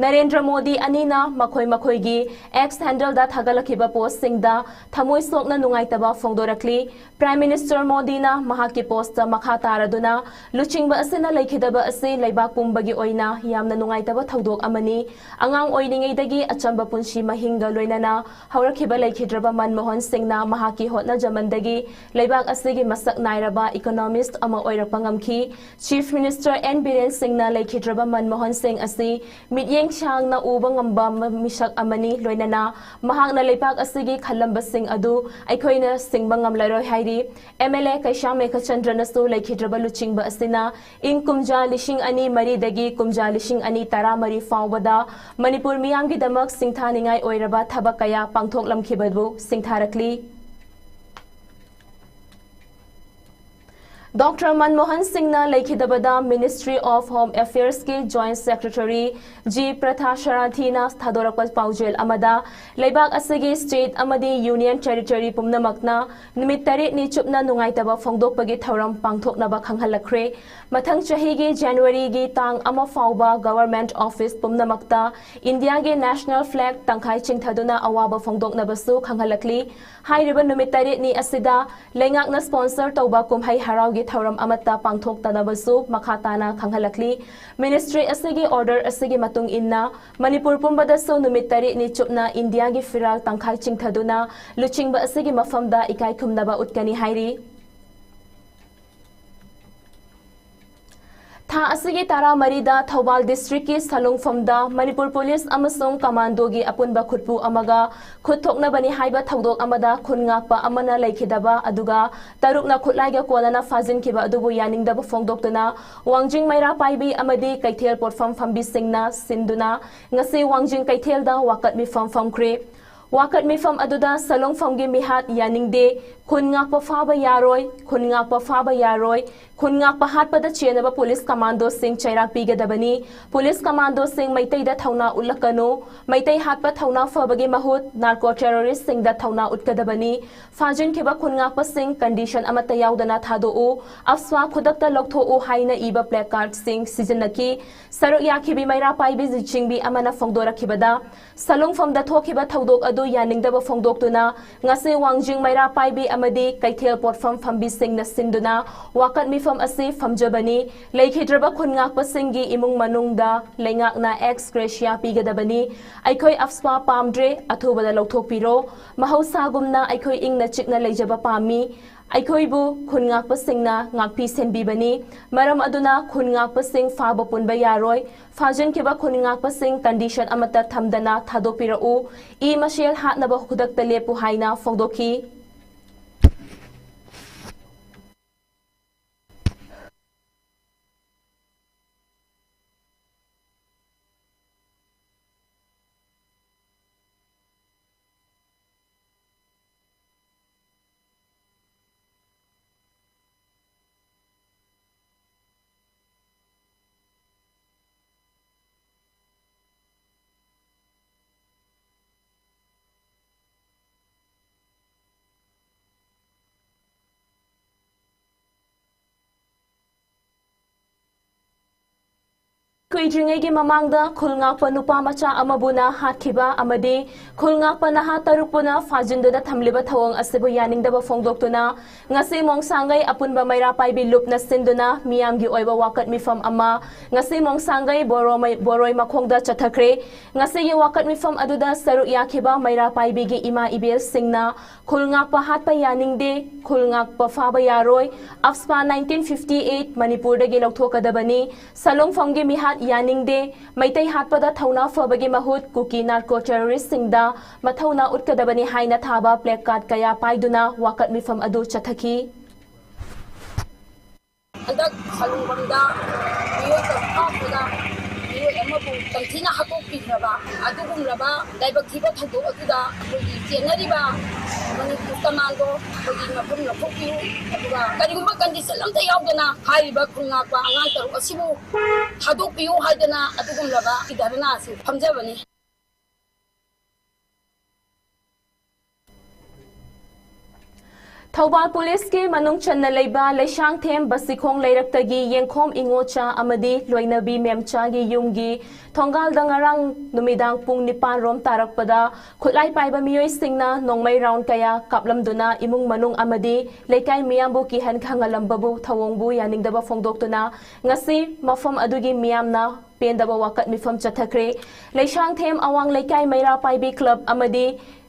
ꯅꯔꯦꯟꯗ꯭ꯔ ꯃꯣꯗꯤ ꯑꯅꯤꯅ ꯃꯈꯣꯏ ꯃꯈꯣꯏꯒꯤ X handleꯗ ꯊꯥꯒꯠꯂꯛꯈꯤꯕ postꯁꯤꯡꯗ ꯊꯃꯣꯏ ꯁꯣꯛꯅ ꯅꯨꯡꯉꯥꯏꯇꯕ ꯐꯣꯡꯗꯣꯔꯛꯂꯤ꯫ Prime Minister ꯃꯣꯗꯤꯅ ꯃꯍꯥꯛꯀꯤ postꯇ ꯃꯈꯥ ꯇꯥꯔꯗꯨꯅ, ꯂꯨꯆꯤꯡꯕ ꯑꯁꯤꯅ ꯂꯩꯈꯤꯗꯕ ꯑꯁꯤ ꯂꯩꯕꯥꯛ ꯄꯨꯝꯕꯒꯤ ꯑꯣꯏꯅ ꯌꯥꯝꯅ ꯅꯨꯡꯉꯥꯏꯇꯕ ꯊꯧꯗꯣꯛ ꯑꯃꯅꯤ꯫ ꯑꯉꯥꯡ ꯑꯣꯏꯔꯤꯉꯩꯗꯒꯤ ꯑꯆꯝꯕ ꯄꯨꯟꯁꯤ ꯃꯍꯤꯡꯒ ꯂꯣꯏꯅꯅ ꯍꯧꯔꯛꯈꯤꯕ ꯂꯩꯈꯤꯗ꯭ꯔꯕ ꯃꯟꯃꯣꯍꯟ ꯁꯤꯡꯅ ꯃꯍꯥꯛꯀꯤ ꯍꯣꯠꯅꯖꯃꯟꯗꯒꯤ ꯂꯩꯕꯥꯛ ꯑꯁꯤꯒꯤ ꯃꯁꯛ ꯅꯥꯏꯔꯕ economist ꯑꯃ ꯑꯣꯏꯔꯛꯄ ꯉꯝꯈꯤ꯫ Chief Minister ꯑꯦꯟ ꯕꯤꯔꯦꯟ ꯁꯤꯡꯅ ꯂꯩꯈꯤꯗ꯭ꯔꯕ ꯃꯟꯃꯣꯍꯟ ꯁꯤꯡ ꯑꯁꯤ ꯃꯤꯠꯌꯦꯡ ꯁꯥꯡꯅ ꯎꯕ ꯉꯝꯕ ꯃ-, ꯃꯤꯁꯛ ꯑꯃꯅꯤ, ꯂꯣꯏꯅꯅ ꯃꯍꯥꯛꯅ ꯂꯩꯕꯥꯛ ꯑꯁꯤꯒꯤ ꯈꯜꯂꯝꯕꯁꯤꯡ ꯑꯗꯨ ꯑꯩꯈꯣꯏꯅ ꯁꯤꯡꯕ ꯉꯝꯂꯔꯣꯏ ꯍꯥꯏꯔꯤ꯫ MLA ꯀꯩꯁꯥꯝ ꯃꯦꯘꯆꯟꯗ꯭ꯔꯅꯁꯨ ꯂꯩꯈꯤꯗ꯭ꯔꯕ ꯂꯨꯆꯤꯡꯕ ꯑꯁꯤꯅ ꯏꯪ ꯀꯨꯝꯖꯥ ꯂꯤꯁꯤꯡ ꯑꯅꯤ ꯃꯔꯤꯗꯒꯤ ꯀꯨꯝꯖꯥ ꯂꯤꯁꯤꯡ ꯑꯅꯤ ꯇꯔꯥꯃꯔꯤ ꯐꯥꯎꯕꯗ ꯃꯅꯤꯄꯨꯔ ꯃꯤꯌꯥꯝꯒꯤꯗꯃꯛ ꯁꯤꯡꯊꯥꯅꯤꯡꯉꯥꯏ ꯑꯣꯏꯔꯕ ꯊꯕꯛ ꯀꯌꯥ ꯄꯥꯡꯊꯣꯛꯂꯝꯈꯤꯕꯕꯨ ꯁꯤꯡꯊꯥꯔꯛꯂꯤ꯫ ꯗꯣꯛꯇꯔ ꯃꯟꯃꯣꯍꯟ ꯁꯤꯡꯅ ꯂꯩꯈꯤꯗꯕꯗ Ministry of Home Affairs ꯀꯤ Joint Secretary G ꯄ꯭ꯔꯊꯥ ꯁꯔꯥꯊꯤꯅ ꯊꯥꯗꯣꯔꯛꯄ ꯄꯥꯎꯖꯦꯜ ꯑꯃꯗ, ꯂꯩꯕꯥꯛ ꯑꯁꯤꯒꯤ state ꯑꯃꯗꯤ Union Territory ꯄꯨꯝꯅꯃꯛꯅ ꯅꯨꯃꯤꯠ ꯇꯔꯦꯠꯅꯤ ꯆꯨꯞꯅ ꯅꯨꯡꯉꯥꯏꯇꯕ ꯐꯣꯡꯗꯣꯛꯄꯒꯤ ꯊꯧꯔꯝ ꯄꯥꯡꯊꯣꯛꯅꯕ ꯈꯪꯍꯜꯂꯛꯈ꯭ꯔꯦ꯫ ꯃꯊꯪ ꯆꯍꯤꯒꯤ January ꯒꯤ ꯇꯥꯡ ꯑꯃ ꯐꯥꯎꯕ government office ꯄꯨꯝꯅꯃꯛꯇ ꯏꯟꯗꯤꯌꯥꯒꯤ national flag ꯇꯪꯈꯥꯏ ꯆꯤꯡꯊꯗꯨꯅ ꯑꯋꯥꯕ ꯐꯣꯡꯗꯣꯛꯅꯕꯁꯨ ꯈꯪꯍꯜꯂꯛꯂꯤ꯫ ꯍꯥꯏꯔꯤꯕ ꯅꯨꯃꯤꯠ ꯇꯔꯦꯠꯅꯤ ꯑꯁꯤꯗ ꯂꯩꯉꯥꯛꯅ sponsor ꯇꯧꯕ ꯀꯨꯝꯍꯩ ꯍꯔꯥꯎꯒꯤ ꯊꯧꯔꯝ ꯑꯃꯠꯇ ꯄꯥꯡꯊꯣꯛꯇꯅꯕꯁꯨ ꯃꯈꯥ ꯇꯥꯅ ꯈꯪꯍꯜꯂꯛꯂꯤ꯫ Ministry ꯑꯁꯤꯒꯤ order ꯑꯁꯤꯒꯤ ꯃꯇꯨꯡ ꯏꯟꯅ, ꯃꯅꯤꯄꯨꯔ ꯄꯨꯝꯕꯗꯁꯨ ꯅꯨꯃꯤꯠ ꯇꯔꯦꯠꯅꯤ ꯆꯨꯞꯅ ꯏꯟꯗꯤꯌꯥꯒꯤ ꯐꯤꯔꯥꯜ ꯇꯪꯈꯥꯏ ꯆꯤꯡꯊꯗꯨꯅ ꯂꯨꯆꯤꯡꯕ ꯑꯁꯤꯒꯤ ꯃꯐꯝꯗ ꯏꯀꯥꯏ ꯈꯨꯝꯅꯕ ꯎꯠꯀꯅꯤ ꯍꯥꯏꯔꯤ꯫ ꯊꯥ ꯑꯁꯤꯒꯤ ꯇꯔꯥꯃꯔꯤꯗ ꯊꯧꯕꯥꯜ district ꯀꯤ ꯁꯂꯨꯡꯐꯝꯗ ꯃꯅꯤꯄꯨꯔ police ꯑꯃꯁꯨꯡ commandoꯒꯤ ꯑꯄꯨꯟꯕ ꯈꯨꯠꯄꯨ ꯑꯃꯒ ꯈꯨꯠ ꯊꯣꯛꯅꯕꯅꯤ ꯍꯥꯏꯕ ꯊꯧꯗꯣꯛ ꯑꯃꯗ ꯈꯨꯟ ꯉꯥꯛꯄ ꯑꯃꯅ ꯂꯩꯈꯤꯗꯕ ꯑꯗꯨꯒ ꯇꯔꯨꯛꯅ ꯈꯨꯠꯂꯥꯏꯒ ꯀꯣꯟꯅꯅ ꯐꯥꯖꯤꯟꯈꯤꯕ ꯑꯗꯨꯕꯨ ꯌꯥꯅꯤꯡꯗꯕ ꯐꯣꯡꯗꯣꯛꯇꯨꯅ ꯋꯥꯡꯖꯤꯡ ꯃꯩꯔꯥ ꯄꯥꯏꯕꯤ ꯑꯃꯗꯤ ꯀꯩꯊꯦꯜ ꯄꯣꯠꯐꯝ ꯐꯝꯕꯤꯁꯤꯡꯅ ꯁꯤꯟꯗꯨꯅ ꯉꯁꯤ ꯋꯥꯡꯖꯤꯡ ꯀꯩꯊꯦꯜꯗ ꯋꯥꯀꯠ ꯃꯤꯐꯝ ꯐꯝꯈ꯭ꯔꯦ꯫ ꯋꯥꯀꯠ ꯃꯤꯐꯝ ꯑꯗꯨꯗ ꯁꯂꯨꯡꯐꯝꯒꯤ ꯃꯤꯍꯥꯠ ꯌꯥꯅꯤꯡꯗꯦ, ꯈꯨꯟ ꯉꯥꯛꯄ ꯐꯥꯕ ꯌꯥꯔꯣꯏ, ꯈꯨꯟ ꯉꯥꯛꯄ ꯐꯥꯕ ꯌꯥꯔꯣꯏ, ꯈꯨꯟ ꯉꯥꯛꯄ ꯍꯥꯠꯄꯗ ꯆꯦꯟꯅꯕ police commandoꯁꯤꯡ ꯆꯩꯔꯥꯛ ꯄꯤꯒꯗꯕꯅꯤ, police commandoꯁꯤꯡ ꯃꯩꯇꯩꯗ ꯊꯧꯅꯥ ꯎꯠꯂꯛꯀꯅꯨ, ꯃꯩꯇꯩ ꯍꯥꯠꯄ ꯊꯧꯅꯥ ꯐꯕꯒꯤ ꯃꯍꯨꯠ narco terroristꯁꯤꯡꯗ ꯊꯧꯅꯥ ꯎꯠꯀꯗꯕꯅꯤ, ꯐꯥꯖꯤꯟꯈꯤꯕ ꯈꯨꯟ ꯉꯥꯛꯄꯁꯤꯡ condition ꯑꯃꯠꯇ ꯌꯥꯎꯗꯅ ꯊꯥꯗꯣꯛꯎ, AFSPA ꯈꯨꯗꯛꯇ ꯂꯧꯊꯣꯛꯎ ꯍꯥꯏꯅ ꯏꯕ placardꯁꯤꯡ ꯁꯤꯖꯤꯟꯅꯈꯤ꯫ ꯁꯔꯨꯛ ꯌꯥꯈꯤꯕꯤ ꯃꯩꯔꯥ ꯄꯥꯏꯕꯤ ꯂꯨꯆꯤꯡꯕꯤ ꯑꯃꯅ ꯐꯣꯡꯗꯣꯔꯛꯈꯤꯕꯗ, ꯁꯂꯨꯡꯐꯝꯗ ꯊꯣꯛꯈꯤꯕ ꯊꯧꯗꯣꯛ ꯑꯗꯨ ꯌꯥꯅꯤꯡꯗꯕ ꯐꯣꯡꯗꯣꯛꯇꯨꯅ ꯉꯁꯤ ꯋꯥꯡꯖꯤꯡ ꯃꯩꯔꯥ ꯄꯥꯏꯕꯤ ꯑꯃꯗꯤ ꯀꯩꯊꯦꯜ ꯄꯣꯠꯐꯝ ꯐꯝꯕꯤꯁꯤꯡꯅ ꯁꯤꯟꯗꯨꯅ ꯋꯥꯀꯠ ꯃꯤꯐꯝ ꯑꯁꯤ ꯐꯝꯖꯕꯅꯤ꯫ ꯂꯩꯈꯤꯗ꯭ꯔꯕ ꯈꯨꯟ ꯉꯥꯛꯄꯁꯤꯡꯒꯤ ꯏꯃꯨꯡ ꯃꯅꯨꯡꯗ ꯂꯩꯉꯥꯛꯅ ex gratia ꯄꯤꯒꯗꯕꯅꯤ꯫ ꯑꯩꯈꯣꯏ AFSPA ꯄꯥꯝꯗ꯭ꯔꯦ, ꯑꯊꯨꯕꯗ ꯂꯧꯊꯣꯛꯄꯤꯔꯣ꯫ ꯃꯍꯧꯁꯥꯒꯨꯝꯅ ꯑꯩꯈꯣꯏ ꯏꯪꯅ ꯆꯤꯛꯅ ꯂꯩꯖꯕ ꯄꯥꯝꯃꯤ꯫ ꯑꯩꯈꯣꯏꯕꯨ ꯈꯨꯟ ꯉꯥꯛꯄꯁꯤꯡꯅ ꯉꯥꯛꯄꯤ ꯁꯦꯟꯕꯤꯕꯅꯤ꯫ ꯃꯔꯝ ꯑꯗꯨꯅ ꯈꯨꯟ ꯉꯥꯛꯄꯁꯤꯡ ꯐꯥꯕ ꯄꯨꯟꯕ ꯌꯥꯔꯣꯏ꯫ ꯐꯥꯖꯤꯟꯈꯤꯕ ꯈꯨꯟ ꯉꯥꯛꯄꯁꯤꯡ condition ꯑꯃꯠꯇ ꯊꯝꯗꯅ ꯊꯥꯗꯣꯛꯄꯤꯔꯛꯎ꯫ ꯏ ꯃꯁꯦꯜ ꯍꯥꯠꯅꯕ ꯈꯨꯗꯛꯇ ꯂꯦꯞꯄꯨ ꯍꯥꯏꯅ ꯐꯣꯡꯗꯣꯛꯈꯤ꯫ ꯀꯨꯏꯗ꯭ꯔꯤꯉꯩꯒꯤ ꯃꯃꯥꯡꯗ ꯈꯨꯜ ꯉꯥꯛꯄ ꯅꯨꯄꯥ ꯃꯆꯥ ꯑꯃꯕꯨꯅ ꯍꯥꯠꯈꯤꯕ ꯑꯃꯗꯤ ꯈꯨꯜ ꯉꯥꯛꯄ ꯅꯍꯥ ꯇꯔꯨꯛꯄꯨꯅ ꯐꯥꯖꯤꯟꯗꯨꯅ ꯊꯝꯂꯤꯕ ꯊꯧꯑꯣꯡ ꯑꯁꯤꯕꯨ ꯌꯥꯅꯤꯡꯗꯕ ꯐꯣꯡꯗꯣꯛꯇꯨꯅ ꯉꯁꯤ ꯃꯣꯡꯁꯥꯡꯒꯩ ꯑꯄꯨꯟꯕ ꯃꯩꯔꯥ ꯄꯥꯏꯕꯤ ꯂꯨꯞꯅ ꯁꯤꯟꯗꯨꯅ ꯃꯤꯌꯥꯝꯒꯤ ꯑꯣꯏꯕ ꯋꯥꯀꯠ ꯃꯤꯐꯝ ꯑꯃ ꯉꯁꯤ ꯃꯣꯡꯁꯥꯡꯒꯩ ꯕꯣꯔꯣꯃꯩ-, ꯕꯣꯔꯣꯏ ꯃꯈꯣꯡꯗ ꯆꯠꯊꯈ꯭ꯔꯦ꯫ ꯉꯁꯤꯒꯤ ꯋꯥꯀꯠ ꯃꯤꯐꯝ ꯑꯗꯨꯗ ꯁꯔꯨꯛ ꯌꯥꯈꯤꯕ ꯃꯩꯔꯥ ꯄꯥꯏꯕꯤꯒꯤ ꯏꯃꯥ ꯏꯕꯦꯜꯁꯤꯡꯅ ꯈꯨꯜ ꯉꯥꯛꯄ ꯍꯥꯠꯄ ꯌꯥꯅꯤꯡꯗꯦ, ꯈꯨꯜ ꯉꯥꯛꯄ ꯐꯥꯕ ꯌꯥꯔꯣꯏ, ꯑꯐꯁꯄꯥ nineteen fifty eight ꯃꯅꯤꯄꯨꯔꯗꯒꯤ ꯂꯧꯊꯣꯛꯀꯗꯕꯅꯤ, ꯁꯂꯣꯡꯐꯝꯒꯤ ꯃꯤꯍꯥꯠ ꯌꯥꯅꯤꯡꯗꯦ, ꯃꯩꯇꯩ ꯍꯥꯠꯄꯗ ꯊꯧꯅꯥ ꯐꯕꯒꯤ ꯃꯍꯨꯠ ꯀꯨꯀꯤ narco terroristꯁꯤꯡꯗ ꯃꯊꯧꯅꯥ ꯎꯠꯀꯗꯕꯅꯤ ꯍꯥꯏꯅ ꯊꯥꯕ placard ꯀꯌꯥ ꯄꯥꯏꯗꯨꯅ ꯋꯥꯀꯠ ꯃꯤꯐꯝ ꯑꯗꯨ ꯆꯠꯊꯈꯤ꯫ ꯍꯟꯗꯛ ꯁꯂꯨꯡꯕꯝꯗ ꯃꯤꯑꯣꯏ ꯇꯔꯨꯛ ꯐꯥꯈ꯭ꯔꯒ ꯃꯤꯑꯣꯏ ꯑꯃꯕꯨ ꯇꯝꯊꯤꯅ ꯍꯥꯠꯇꯣꯛꯄꯤꯈ꯭ꯔꯕ ꯑꯗꯨꯒꯨꯝꯂꯕ ꯂꯥꯏꯕꯛ ꯊꯤꯕ ꯊꯧꯗꯣꯛ ꯑꯗꯨꯗ ꯑꯩꯈꯣꯏꯒꯤ ꯆꯦꯟꯅꯔꯤꯕ ꯃꯅꯤꯄꯨꯔ ꯀꯃꯥꯟꯗꯣ ꯑꯩꯈꯣꯏꯒꯤ ꯃꯐꯝ ꯂꯧꯊꯣꯛꯄꯤꯌꯨ, ꯑꯗꯨꯒ ꯀꯔꯤꯒꯨꯝꯕ condition ꯑꯃꯠꯇ ꯌꯥꯎꯗꯅ ꯍꯥꯏꯔꯤꯕ ꯈꯨꯜ ꯉꯥꯛꯄ ꯑꯉꯥꯡ ꯇꯔꯨꯛ ꯑꯁꯤꯕꯨ ꯊꯥꯗꯣꯛꯄꯤꯌꯨ ꯍꯥꯏꯗꯅ ꯑꯗꯨꯒꯨꯝꯂꯕ ꯙꯔꯅꯥ ꯑꯁꯤ ꯐꯝꯖꯕꯅꯤ꯫ ꯊꯧꯕꯥꯜ ꯄꯨꯂꯤꯁꯀꯤ ꯃꯅꯨꯡ ꯆꯟꯅ ꯂꯩꯕ ꯂꯩꯁꯥꯡꯊꯦꯝ ꯕꯁꯤꯈꯣꯡ ꯂꯩꯔꯛꯇꯒꯤ ꯌꯦꯡꯈꯣꯝ ꯏꯉꯣꯆꯥ ꯑꯃꯗꯤ ꯂꯣꯏꯅꯕꯤ ꯃꯦꯝꯆꯥꯒꯤ ꯌꯨꯝꯒꯤ ꯊꯣꯡꯒꯥꯜꯗ ꯉꯔꯥꯡ ꯅꯨꯃꯤꯗꯥꯡ ꯄꯨꯡ ꯅꯤꯄꯥꯟ ꯔꯣꯝ ꯇꯥꯔꯛꯄꯗ ꯈꯨꯠꯂꯥꯏ ꯄꯥꯏꯕ ꯃꯤꯑꯣꯏꯁꯤꯡꯅ ꯅꯣꯡꯃꯩ round ꯀꯌꯥ ꯀꯥꯞꯂꯝꯗꯨꯅ ꯏꯃꯨꯡ ꯃꯅꯨꯡ ꯑꯃꯗꯤ ꯂꯩꯀꯥꯏ ꯃꯤꯌꯥꯝꯕꯨ ꯀꯤꯍꯟ ꯈꯪꯍꯜꯂꯝꯕꯕꯨ ꯊꯧꯑꯣꯡꯕꯨ ꯌꯥꯅꯤꯡꯗꯕ ꯐꯣꯡꯗꯣꯛꯇꯨꯅ ꯉꯁꯤ ꯃꯐꯝ ꯑꯗꯨꯒꯤ ꯃꯤꯌꯥꯝꯅ ꯄꯦꯟꯗꯕ ꯋꯥꯀꯠ ꯃꯤꯐꯝ ꯆꯠꯊꯈ꯭ꯔꯦ꯫ ꯂꯩꯁꯥꯡꯊꯦꯝ ꯑꯋꯥꯡ ꯂꯩꯀꯥꯏ ꯃꯩꯔꯥ ꯄꯥꯏꯕꯤ club ꯑꯃꯗꯤ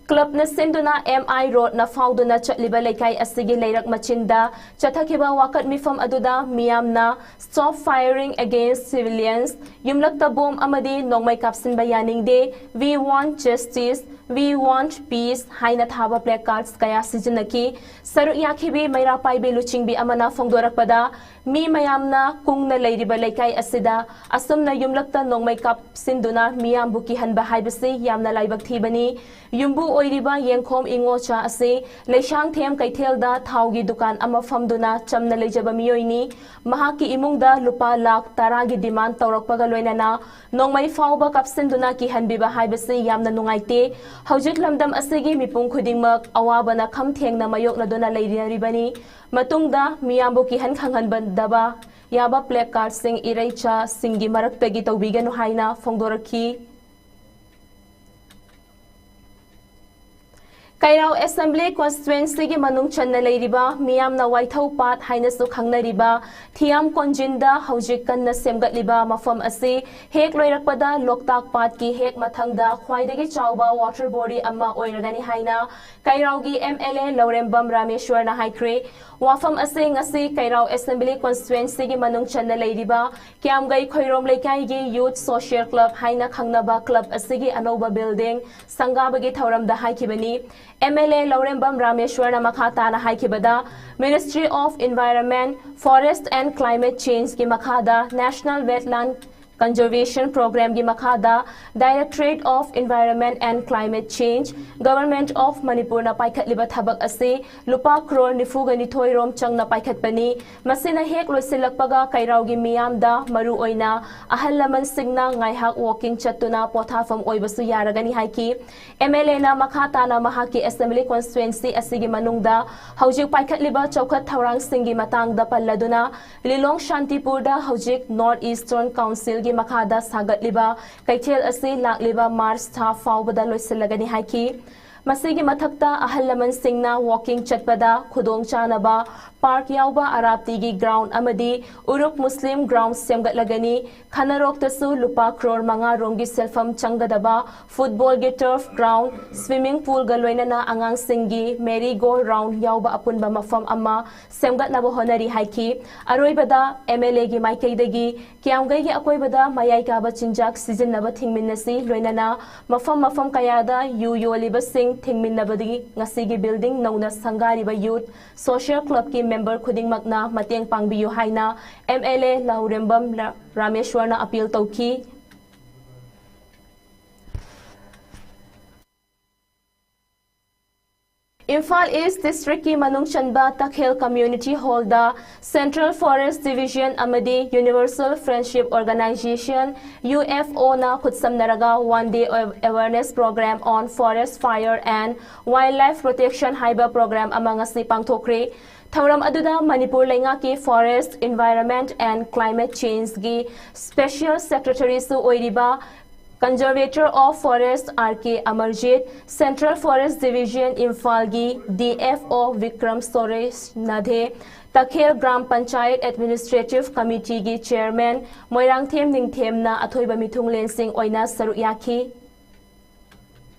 clubꯅ ꯁꯤꯟꯗꯨꯅ M I roadꯅ ꯐꯥꯎꯗꯨꯅ ꯆꯠꯂꯤꯕ ꯂꯩꯀꯥꯏ ꯑꯁꯤꯒꯤ ꯂꯩꯔꯛ ꯃꯆꯤꯟꯗ ꯆꯠꯊꯈꯤꯕ ꯋꯥꯀꯠ ꯃꯤꯐꯝ ꯑꯗꯨꯗ ꯃꯤꯌꯥꯝꯅ stop firing against civilians, ꯌꯨꯝꯂꯛꯇ ꯕꯣꯝ ꯑꯃꯗꯤ ꯅꯣꯡꯃꯩ ꯀꯥꯞꯁꯤꯟꯕ ꯌꯥꯅꯤꯡꯗꯦ, we want justice, we want peace ꯍꯥꯏꯅ ꯊꯥꯕ placards ꯀꯌꯥ ꯁꯤꯖꯤꯟꯅꯈꯤ꯫ ꯁꯔꯨꯛ ꯌꯥꯈꯤꯕꯤ ꯃꯩꯔꯥ ꯄꯥꯏꯕꯤ ꯂꯨꯆꯤꯡꯕꯤ ꯑꯃꯅ ꯐꯣꯡꯗꯣꯔꯛꯄꯗ, ꯃꯤ ꯃꯌꯥꯝꯅ ꯀꯨꯡꯅ ꯂꯩꯔꯤꯕ ꯂꯩꯀꯥꯏ ꯑꯁꯤꯗ ꯑꯁꯨꯝꯅ ꯌꯨꯝꯂꯛꯇ ꯅꯣꯡꯃꯩ ꯀꯥꯞꯁꯤꯟꯗꯨꯅ ꯃꯤꯌꯥꯝꯕꯨ ꯀꯤꯍꯟꯕ ꯍꯥꯏꯕꯁꯤ ꯌꯥꯝꯅ ꯂꯥꯏꯕꯛ ꯊꯤꯕꯅꯤ꯫ ꯌꯨꯝꯕꯨ ꯑꯣꯏꯔꯤꯕ ꯌꯦꯡꯈꯣꯝ ꯏꯉꯣꯆꯥ ꯑꯁꯤ ꯂꯩꯁꯥꯡꯊꯦꯝ ꯀꯩꯊꯦꯜꯗ ꯊꯥꯎꯒꯤ ꯗꯨꯀꯥꯟ ꯑꯃ ꯐꯝꯗꯨꯅ ꯆꯝꯅ ꯂꯩꯖꯕ ꯃꯤꯑꯣꯏꯅꯤ꯫ ꯃꯍꯥꯛꯀꯤ ꯏꯃꯨꯡꯗ ꯂꯨꯄꯥ ꯂꯥꯈ ꯇꯔꯥꯒꯤ demand ꯇꯧꯔꯛꯄꯒ ꯂꯣꯏꯅꯅ ꯅꯣꯡꯃꯩ ꯐꯥꯎꯕ ꯀꯥꯞꯁꯤꯟꯗꯨꯅ ꯀꯤꯍꯟꯕꯤꯕ ꯍꯥꯏꯕꯁꯤ ꯌꯥꯝꯅ ꯅꯨꯡꯉꯥꯏꯇꯦ꯫ ꯍꯧꯖꯤꯛ ꯂꯝꯗꯝ ꯑꯁꯤꯒꯤ ꯃꯤꯄꯨꯝ ꯈꯨꯗꯤꯡꯃꯛ ꯑꯋꯥꯕꯅ ꯈꯝ ꯊꯦꯡꯅ ꯃꯥꯌꯣꯛꯅꯗꯨꯅ ꯂꯩꯅꯔꯤꯕꯅꯤ꯫ ꯃꯇꯨꯡꯗ ꯃꯤꯌꯥꯝꯕꯨ ꯀꯤꯍꯟ ꯈꯪꯍꯟꯗꯕ ꯌꯥꯕ placardꯁꯤꯡ ꯏꯔꯩꯆꯥꯁꯤꯡꯒꯤ ꯃꯔꯛꯇꯒꯤ ꯇꯧꯕꯤꯒꯅꯨ ꯍꯥꯏꯅ ꯐꯣꯡꯗꯣꯔꯛꯈꯤ꯫ ꯀꯩꯔꯥꯎ Assembly Constituencyꯒꯤ ꯃꯅꯨꯡ ꯆꯟꯅ ꯂꯩꯔꯤꯕ ꯃꯤꯌꯥꯝꯅ ꯋꯥꯏꯊꯧ ꯄꯥꯠ ꯍꯥꯏꯅꯁꯨ ꯈꯪꯅꯔꯤꯕ ꯊꯤꯌꯥꯝ ꯀꯣꯟꯖꯤꯟꯗ ꯍꯧꯖꯤꯛ ꯀꯟꯅ ꯁꯦꯝꯒꯠꯂꯤꯕ ꯃꯐꯝ ꯑꯁꯤ ꯍꯦꯛ ꯂꯣꯏꯔꯛꯄꯗ ꯂꯣꯛꯇꯥꯛ ꯄꯥꯠꯀꯤ ꯍꯦꯛ ꯃꯊꯪꯗ ꯈ꯭ꯋꯥꯏꯗꯒꯤ ꯆꯥꯎꯕ water body ꯑꯃ ꯑꯣꯏꯔꯒꯅꯤ ꯍꯥꯏꯅ ꯀꯩꯔꯥꯎꯒꯤ MLA ꯂꯧꯔꯦꯝꯕꯝ ꯔꯥꯃꯦꯁ꯭ꯋꯔꯅ ꯍꯥꯏꯈ꯭ꯔꯦ꯫ ꯋꯥꯐꯝ ꯑꯁꯤ ꯉꯁꯤ ꯀꯩꯔꯥꯎ Assembly Constituencyꯒꯤ ꯃꯅꯨꯡ ꯆꯟꯅ ꯂꯩꯔꯤꯕ ꯀ꯭ꯌꯥꯝꯒꯩ ꯈꯣꯏꯔꯣꯝ ꯂꯩꯀꯥꯏꯒꯤ Youth Social Club ꯍꯥꯏꯅ ꯈꯪꯅꯕ club ꯑꯁꯤꯒꯤ ꯑꯅꯧꯕ building ꯁꯪꯒꯥꯕꯒꯤ ꯊꯧꯔꯝꯗ ꯍꯥꯏꯈꯤꯕꯅꯤ꯫ MLA ꯂꯧꯔꯦꯝꯕꯝ ꯔꯥꯃꯦꯁ꯭ꯋꯔꯅ ꯃꯈꯥ ꯇꯥꯅ ꯍꯥꯏꯈꯤꯕꯗ, Ministry of Environment, Forest and Climate Changeꯒꯤ ꯃꯈꯥꯗ National Wetland Conservation Programꯒꯤ ꯃꯈꯥꯗ Directorate of Environment and Climate Change, Government of Manipurꯅ ꯄꯥꯏꯈꯠꯂꯤꯕ ꯊꯕꯛ ꯑꯁꯤ ꯂꯨꯄꯥ ꯀ꯭ꯔꯣꯔ ꯅꯤꯐꯨꯒ ꯅꯤꯊꯣꯏ ꯔꯣꯝ ꯆꯪꯅ ꯄꯥꯏꯈꯠꯄꯅꯤ꯫ ꯃꯁꯤꯅ ꯍꯦꯛ ꯂꯣꯏꯁꯤꯜꯂꯛꯄꯒ ꯀꯩꯔꯥꯎꯒꯤ ꯃꯤꯌꯥꯝꯗ, ꯃꯔꯨꯑꯣꯏꯅ ꯑꯍꯜ ꯂꯃꯟꯁꯤꯡꯅ ꯉꯥꯏꯍꯥꯛ walking ꯆꯠꯇꯨꯅ ꯄꯣꯊꯥꯐꯝ ꯑꯣꯏꯕꯁꯨ ꯌꯥꯔꯒꯅꯤ ꯍꯥꯏꯈꯤ꯫ MLAꯅ ꯃꯈꯥ ꯇꯥꯅ ꯃꯍꯥꯛꯀꯤ Assembly Constituency ꯑꯁꯤꯒꯤ ꯃꯅꯨꯡꯗ ꯍꯧꯖꯤꯛ ꯄꯥꯏꯈꯠꯂꯤꯕ ꯆꯥꯎꯈꯠ ꯊꯧꯔꯥꯡꯁꯤꯡꯒꯤ ꯃꯇꯥꯡꯗ ꯄꯜꯂꯗꯨꯅ, ꯂꯤꯂꯣꯡ ꯁꯥꯟꯇꯤꯄꯨꯔꯗ ꯍꯧꯖꯤꯛ North Eastern Councilꯒꯤ ꯃꯈꯥꯗ ꯁꯥꯒꯠꯂꯤꯕ ꯀꯩꯊꯦꯜ ꯑꯁꯤ ꯂꯥꯛꯂꯤꯕ March ꯊꯥ ꯐꯥꯎꯕꯗ ꯂꯣꯏꯁꯤꯜꯂꯒꯅꯤ ꯍꯥꯏꯈꯤ꯫ ꯃꯁꯤꯒꯤ ꯃꯊꯛꯇ ꯑꯍꯜ ꯂꯃꯟꯁꯤꯡꯅ walking ꯆꯠꯄꯗ ꯈꯨꯗꯣꯡꯆꯥꯅꯕ park ꯌꯥꯎꯕ ꯑꯔꯥꯞꯇꯤꯒꯤ ground ꯑꯃꯗꯤ ꯎꯔꯨꯛ ꯃꯨꯁꯂꯤꯝ ground ꯁꯦꯝꯒꯠꯂꯒꯅꯤ꯫ ꯈꯅꯔꯣꯛꯇꯁꯨ ꯂꯨꯄꯥ ꯀ꯭ꯔꯣꯔ ꯃꯉꯥ ꯔꯣꯝꯒꯤ ꯁꯦꯜꯐꯝ ꯆꯪꯒꯗꯕ footballꯒꯤ turf ground, swimming poolꯒ ꯂꯣꯏꯅꯅ ꯑꯉꯥꯡꯁꯤꯡꯒꯤ merry go round ꯌꯥꯎꯕ ꯑꯄꯨꯟꯕ ꯃꯐꯝ ꯑꯃ ꯁꯦꯝꯒꯠꯅꯕ ꯍꯣꯠꯅꯔꯤ ꯍꯥꯏꯈꯤ꯫ ꯑꯔꯣꯏꯕꯗ MLAꯒꯤ ꯃꯥꯏꯀꯩꯗꯒꯤ ꯀ꯭ꯌꯥꯝꯒꯩꯒꯤ ꯑꯀꯣꯏꯕꯗ ꯃꯌꯥꯏ ꯀꯥꯕ ꯆꯤꯟꯖꯥꯛ ꯁꯤꯖꯤꯟꯅꯕ ꯊꯤꯡꯃꯤꯟꯅꯁꯤ, ꯂꯣꯏꯅꯅ ꯃꯐꯝ ꯃꯐꯝ ꯀꯌꯥꯗ ꯌꯨ ꯌꯣꯜꯂꯤꯕꯁꯤꯡ ꯊꯤꯡꯃꯤꯟꯅꯕꯗꯒꯤ ꯉꯁꯤꯒꯤ building ꯅꯧꯅ ꯁꯪꯒꯥꯔꯤꯕ Youth Social Clubꯀꯤ member ꯈꯨꯗꯤꯡꯃꯛꯅ ꯃꯇꯦꯡ ꯄꯥꯡꯕꯤꯌꯨ ꯍꯥꯏꯅ MLA ꯂꯧꯔꯦꯝꯕꯝ ꯔꯥ-, ꯔꯥꯃꯦꯁ꯭ꯋꯔꯅ appeal ꯇꯧꯈꯤ꯫ ꯏꯝꯐꯥꯜ ꯏꯁ ꯗꯤꯁꯇ꯭ꯔꯤꯛꯀꯤ ꯃꯅꯨꯡ ꯆꯟꯕ ꯇꯈꯦꯜ ꯀꯝꯃ꯭ꯌꯨꯅꯤꯇꯤ ꯍꯣꯜꯗ Central Forest Division ꯑꯃꯗꯤ Universal Friendship Organization, U F O, ꯅ ꯈꯨꯠꯁꯝꯅꯔꯒ One Day Awareness Program on Forest Fire and Wildlife Protection ꯍꯥꯏꯕ ꯄ꯭ꯔꯣꯒ꯭ꯔꯥꯝ ꯑꯃ ꯉꯁꯤ ꯄꯥꯡꯊꯣꯛꯈ꯭ꯔꯦ꯫ ꯊꯧꯔꯝ ꯑꯗꯨꯗ ꯃꯅꯤꯄꯨꯔ ꯂꯩꯉꯥꯛꯀꯤ Forest, Environment and Climate Change ꯒꯤ Special Secretary ꯁꯨ ꯑꯣꯏꯔꯤꯕ Conservator of Forest R K Amarjit, Central Forest Division ꯏꯝꯐꯥꯜꯒꯤ D F O Vikram Suresh Nadhe, Takhel gram panchayat Administrative Committee ꯒꯤ Chairman ꯃꯣꯏꯔꯥꯡꯊꯦꯝ ꯅꯤꯡꯊꯦꯝꯅ ꯑꯊꯣꯏꯕ ꯃꯤꯊꯨꯡꯂꯦꯟꯁꯤꯡ ꯑꯣꯏꯅ ꯁꯔꯨꯛ ꯌꯥꯈꯤ꯫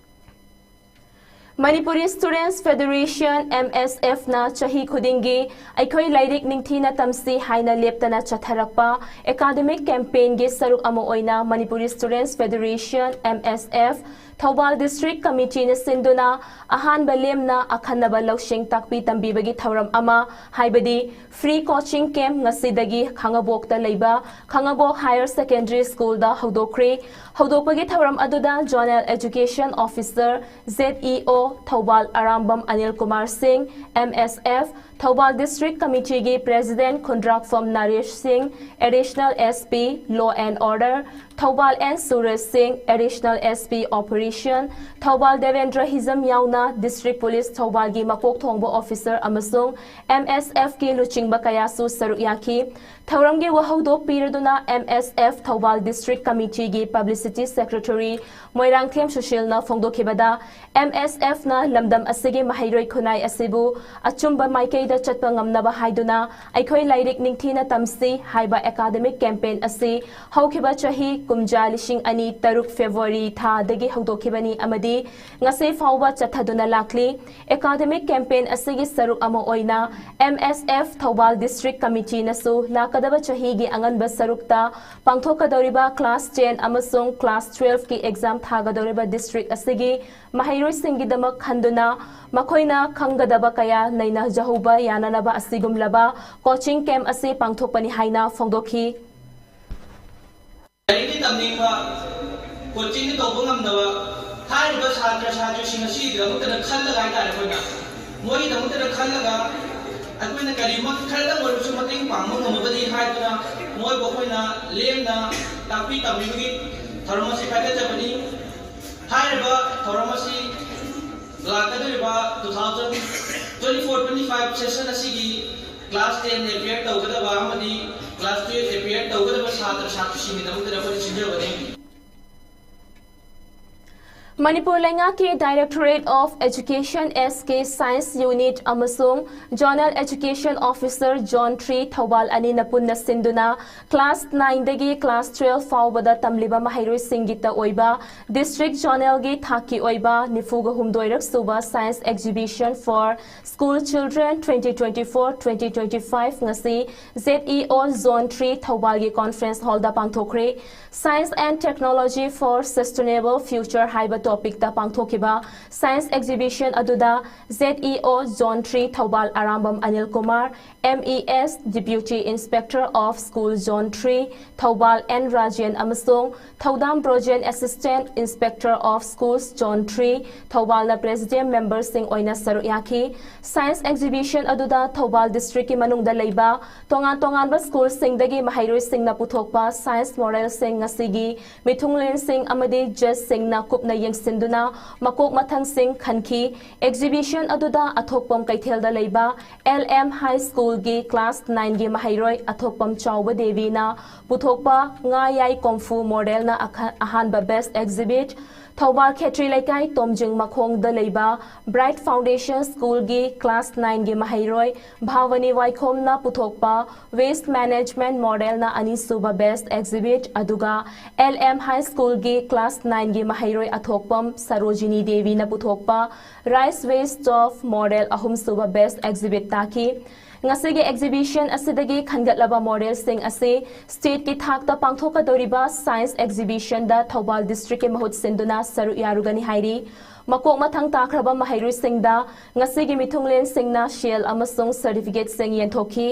Manipuri Students Federation, M S F, ꯅ ꯆꯍꯤ ꯈꯨꯗꯤꯡꯒꯤ ꯑꯩꯈꯣꯏ ꯂꯥꯏꯔꯤꯛ ꯅꯤꯡꯊꯤꯅ ꯇꯝꯁꯤ ꯍꯥꯏꯅ ꯂꯦꯞꯇꯅ ꯆꯠꯊꯔꯛꯄ academic campaign ꯒꯤ ꯁꯔꯨꯛ ꯑꯃ ꯑꯣꯏꯅ Manipuri Students Federation, M S F, Thoubal District Committee ꯅ ꯁꯤꯟꯗꯨꯅ ꯑꯍꯥꯟꯕ ꯂꯦꯝꯅ ꯑꯈꯟꯅꯕ ꯂꯧꯁꯤꯡ ꯇꯥꯛꯄꯤ ꯇꯝꯕꯤꯕꯒꯤ ꯊꯧꯔꯝ ꯑꯃ, ꯍꯥꯏꯕꯗꯤ free coaching camp, ꯉꯁꯤꯗꯒꯤ ꯈꯥꯉꯕꯣꯛꯇ ꯂꯩꯕ ꯈꯥꯉꯕꯣꯛ Higher Secondary School ꯗ ꯍꯧꯗꯣꯛꯈ꯭ꯔꯦ꯫ ꯍꯧꯗꯣꯛꯄꯒꯤ ꯊꯧꯔꯝ ꯑꯗꯨꯗ Zonal Education Officer, Z E O, Thoubal Arambam Anil Kumar ꯁꯤꯡ, M S F, Thoubal District Committee ꯒꯤ President ꯈꯨꯟꯗ꯭ꯔꯥꯛꯐꯝ ꯅꯔꯦꯁ ꯁꯤꯡ, Additional S P, Law and Order, Thoubal, N Suresh ꯁꯤꯡ, Additional S P Operation, Thoubal Debendra ꯍꯤꯖꯝ ꯌꯥꯎꯅ District Police ꯊꯧꯕꯥꯜꯒꯤ ꯃꯀꯣꯛ ꯊꯣꯡꯕ officer ꯑꯃꯁꯨꯡ M S F ꯀꯤ ꯂꯨꯆꯤꯡꯕ ꯀꯌꯥꯁꯨ ꯁꯔꯨꯛ ꯌꯥꯈꯤ꯫ ꯊꯧꯔꯝꯒꯤ ꯋꯥꯍꯧꯗꯣꯛ ꯄꯤꯔꯗꯨꯅ M S F Thoubal District Committee ꯒꯤ Publicity Secretary Moirangthem ꯁꯨꯁꯤꯜꯅ ꯐꯣꯡꯗꯣꯛꯈꯤꯕꯗ, M S F ꯅ ꯂꯝꯗꯝ ꯑꯁꯤꯒꯤ ꯃꯍꯩꯔꯣꯏ ꯈꯨꯟꯅꯥꯏ ꯑꯁꯤꯕꯨ ꯑꯆꯨꯝꯕ ꯃꯥꯏꯀꯩꯗ ꯆꯠꯄ ꯉꯝꯅꯕ ꯍꯥꯏꯗꯨꯅ ꯑꯩꯈꯣꯏ ꯂꯥꯏꯔꯤꯛ ꯅꯤꯡꯊꯤꯅ ꯇꯝꯁꯤ ꯍꯥꯏꯕ academic campaign ꯑꯁꯤ ꯍꯧꯈꯤꯕ ꯆꯍꯤ ꯀꯨꯝꯖꯥ ꯂꯤꯁꯤꯡ ꯑꯅꯤ ꯇꯔꯨꯛ February ꯊꯥꯗꯒꯤ ꯍꯧꯗꯣꯛꯈꯤꯕꯅꯤ ꯑꯃꯗꯤ ꯉꯁꯤ ꯐꯥꯎꯕ ꯆꯠꯊꯗꯨꯅ ꯂꯥꯛꯂꯤ꯫ Academic campaign ꯑꯁꯤꯒꯤ ꯁꯔꯨꯛ ꯑꯃ ꯑꯣꯏꯅ M S F Thoubal District Committee ꯅꯁꯨ ꯂꯥꯛꯀꯗꯕ ꯆꯍꯤꯒꯤ ꯑꯉꯟꯕ ꯁꯔꯨꯛꯇ ꯄꯥꯡꯊꯣꯛꯀꯗꯧꯔꯤꯕ class ten ꯑꯃꯁꯨꯡ class twelve ꯀꯤ exam ꯊꯥꯒꯗꯧꯔꯤꯕ district ꯑꯁꯤꯒꯤ ꯃꯍꯩꯔꯣꯏꯁꯤꯡꯒꯤꯗꯃꯛ ꯈꯟꯗꯨꯅ ꯃꯈꯣꯏꯅ ꯈꯪꯒꯗꯕ ꯀꯌꯥ ꯅꯩꯅꯖꯍꯧꯕ ꯌꯥꯅꯅꯕ ꯑꯁꯤꯒꯨꯝꯂꯕ coaching camp ꯑꯁꯤ ꯄꯥꯡꯊꯣꯛꯄꯅꯤ ꯍꯥꯏꯅ ꯐꯣꯡꯗꯣꯛꯈꯤ꯫ ꯂꯥꯏꯔꯤꯛꯇꯤ ꯇꯝꯅꯤꯡꯕ, coaching ꯇꯧꯕ ꯉꯝꯗꯕ ꯍꯥꯏꯔꯤꯕ ꯁꯥꯇ꯭ꯔ ꯁꯥꯇ꯭ꯔꯤꯁꯤꯡ ꯑꯁꯤꯒꯤꯗꯃꯛꯇꯗ ꯈꯜꯂꯒ ꯍꯥꯏꯇꯥꯔꯦ ꯑꯩꯈꯣꯏꯅ ꯑꯩꯈꯣꯏꯅ ꯀꯔꯤꯃꯛ ꯈꯔꯗꯪ ꯑꯣꯏꯔꯕꯁꯨ ꯃꯇꯦꯡ ꯄꯥꯡꯕ ꯉꯝꯃꯒꯗꯤ ꯍꯥꯏꯗꯨꯅ ꯃꯣꯏꯕꯨ ꯑꯩꯈꯣꯏꯅ ꯂꯦꯝꯅ ꯇꯥꯛꯄꯤ ꯇꯝꯕꯤꯕꯒꯤ ꯊꯧꯔꯝ ꯑꯁꯤ ꯄꯥꯏꯈꯠꯆꯕꯅꯤ꯫ ꯍꯥꯏꯔꯤꯕ ꯊꯧꯔꯝ ꯑꯁꯤ ꯂꯥꯛꯀꯗꯧꯔꯤꯕ two thousand twenty-four twenty-five session ꯑꯁꯤꯒꯤ class ten appear ꯇꯧꯒꯗꯕ ꯑꯃꯗꯤ class twelve appear ꯇꯧꯒꯗꯕ ꯁꯥꯇ꯭ꯔ ꯁꯥꯇ꯭ꯔꯤꯁꯤꯡꯒꯤꯗꯃꯛꯇ ꯑꯩꯈꯣꯏꯅ ꯁꯤꯟꯖꯕꯅꯤ꯫ ꯃꯅꯤꯄꯨꯔ ꯂꯩꯉꯥꯛꯀꯤ Directorate of Education S K Science Unit ꯑꯃꯁꯨꯡ Zonal Education Officer Zone three Thoubal ꯑꯅꯤꯅ ꯄꯨꯟꯅ ꯁꯤꯟꯗꯨꯅ class nine ꯗꯒꯤ class twelve ꯐꯥꯎꯕꯗ ꯇꯝꯂꯤꯕ ꯃꯍꯩꯔꯣꯏꯁꯤꯡꯒꯤꯇ ꯑꯣꯏꯕ district zonal ꯒꯤ ꯊꯥꯛꯀꯤ ꯑꯣꯏꯕ ꯅꯤꯐꯨꯒ ꯍꯨꯝꯗꯣꯏꯔꯛ ꯁꯨꯕ Science Exhibition for School Children twenty twenty-four twenty twenty-five ꯉꯁꯤ Z E O Zone three ꯊꯧꯕꯥꯜꯒꯤ conference hall the ꯄꯥꯡꯊꯣꯛꯈ꯭ꯔꯦ꯫ Science and Technology for Sustainable Future ꯍꯥꯏꯕ topic ꯇ ꯄꯥꯡꯊꯣꯛꯈꯤꯕ Science Exhibition ꯑꯗꯨꯗ Z E O Zone three Thoubal Arambam Anil Kumar, M E S, Deputy Inspector of School Zone three Thoubal N Rajen ꯑꯃꯁꯨꯡ ꯊꯧꯗꯥꯝ Brojen, Assistant Inspector of Schools Zone three ꯊꯧꯕꯥꯜꯅ president member ꯁꯤꯡ ꯑꯣꯏꯅ ꯁꯔꯨꯛ ꯌꯥꯈꯤ꯫ Science Exhibition ꯑꯗꯨꯗ ꯊꯧꯕꯥꯜ district ꯀꯤ ꯃꯅꯨꯡꯗ ꯂꯩꯕ ꯇꯣꯉꯥꯟ ꯇꯣꯉꯥꯟꯕ school ꯁꯤꯡꯗꯒꯤ ꯃꯍꯩꯔꯣꯏꯁꯤꯡꯅ ꯄꯨꯊꯣꯛꯄ science model ꯁꯤꯡ ꯉꯁꯤꯒꯤ ꯃꯤꯊꯨꯡꯂꯦꯟꯁꯤꯡ ꯑꯃꯗꯤ judge ꯁꯤꯡꯅ ꯀꯨꯞꯅ ꯌꯦꯡꯁꯤꯟꯗꯨꯅ ꯃꯀꯣꯛ ꯃꯊꯪꯁꯤꯡ ꯈꯟꯈꯤ꯫ Exhibition ꯑꯗꯨꯗ ꯑꯊꯣꯛꯄꯝ ꯀꯩꯊꯦꯜꯗ ꯂꯩꯕ L M High School ꯒꯤ class nine ꯒꯤ ꯃꯍꯩꯔꯣꯏ ꯑꯊꯣꯛꯄꯝ ꯆꯥꯎꯕ ꯗꯦꯕꯤꯅ ꯄꯨꯊꯣꯛꯄ ꯉꯥ ꯌꯥꯏ ꯀꯣꯝꯐꯨ model ꯅ ꯑꯈ-, ꯑꯍꯥꯟꯕ best exhibit, ꯊꯧꯕꯥꯜ ꯈꯦꯇ꯭ꯔꯤ ꯂꯩꯀꯥꯏ ꯇꯣꯝꯖꯤꯡ ꯃꯈꯣꯡꯗ ꯂꯩꯕ Bright Foundation School ꯒꯤ class nine ꯒꯤ ꯃꯍꯩꯔꯣꯏ ꯚꯥꯋꯅꯤ ꯋꯥꯏꯈꯣꯝꯅ ꯄꯨꯊꯣꯛꯄ waste management model ꯅ ꯑꯅꯤꯁꯨꯕ best exhibit, ꯑꯗꯨꯒ L M High School ꯒꯤ class nine ꯒꯤ ꯃꯍꯩꯔꯣꯏ ꯑꯊꯣꯛꯄꯝ ꯁꯔꯣꯖꯤꯅꯤ ꯗꯦꯕꯤꯅ ꯄꯨꯊꯣꯛꯄ rice waste stove model ꯑꯍꯨꯝꯁꯨꯕ best exhibit ꯇꯥꯈꯤ꯫ ꯉꯁꯤꯒꯤ exhibition ꯑꯁꯤꯗꯒꯤ ꯈꯟꯒꯠꯂꯕ model ꯁꯤꯡ ꯑꯁꯤ state ꯀꯤ ꯊꯥꯛꯇ ꯄꯥꯡꯊꯣꯛꯀꯗꯧꯔꯤꯕ science exhibition ꯗ ꯊꯧꯕꯥꯜ district ꯀꯤ ꯃꯍꯨꯠ ꯁꯤꯟꯗꯨꯅ ꯁꯔꯨꯛ ꯌꯥꯔꯨꯒꯅꯤ ꯍꯥꯏꯔꯤ꯫ ꯃꯀꯣꯛ ꯃꯊꯪ ꯇꯥꯈ꯭ꯔꯕ ꯃꯍꯩꯔꯣꯏꯁꯤꯡꯗ ꯉꯁꯤꯒꯤ ꯃꯤꯊꯨꯡꯂꯦꯟꯁꯤꯡꯅ ꯁꯦꯜ ꯑꯃꯁꯨꯡ certificate ꯁꯤꯡ ꯌꯦꯟꯊꯣꯛꯈꯤ꯫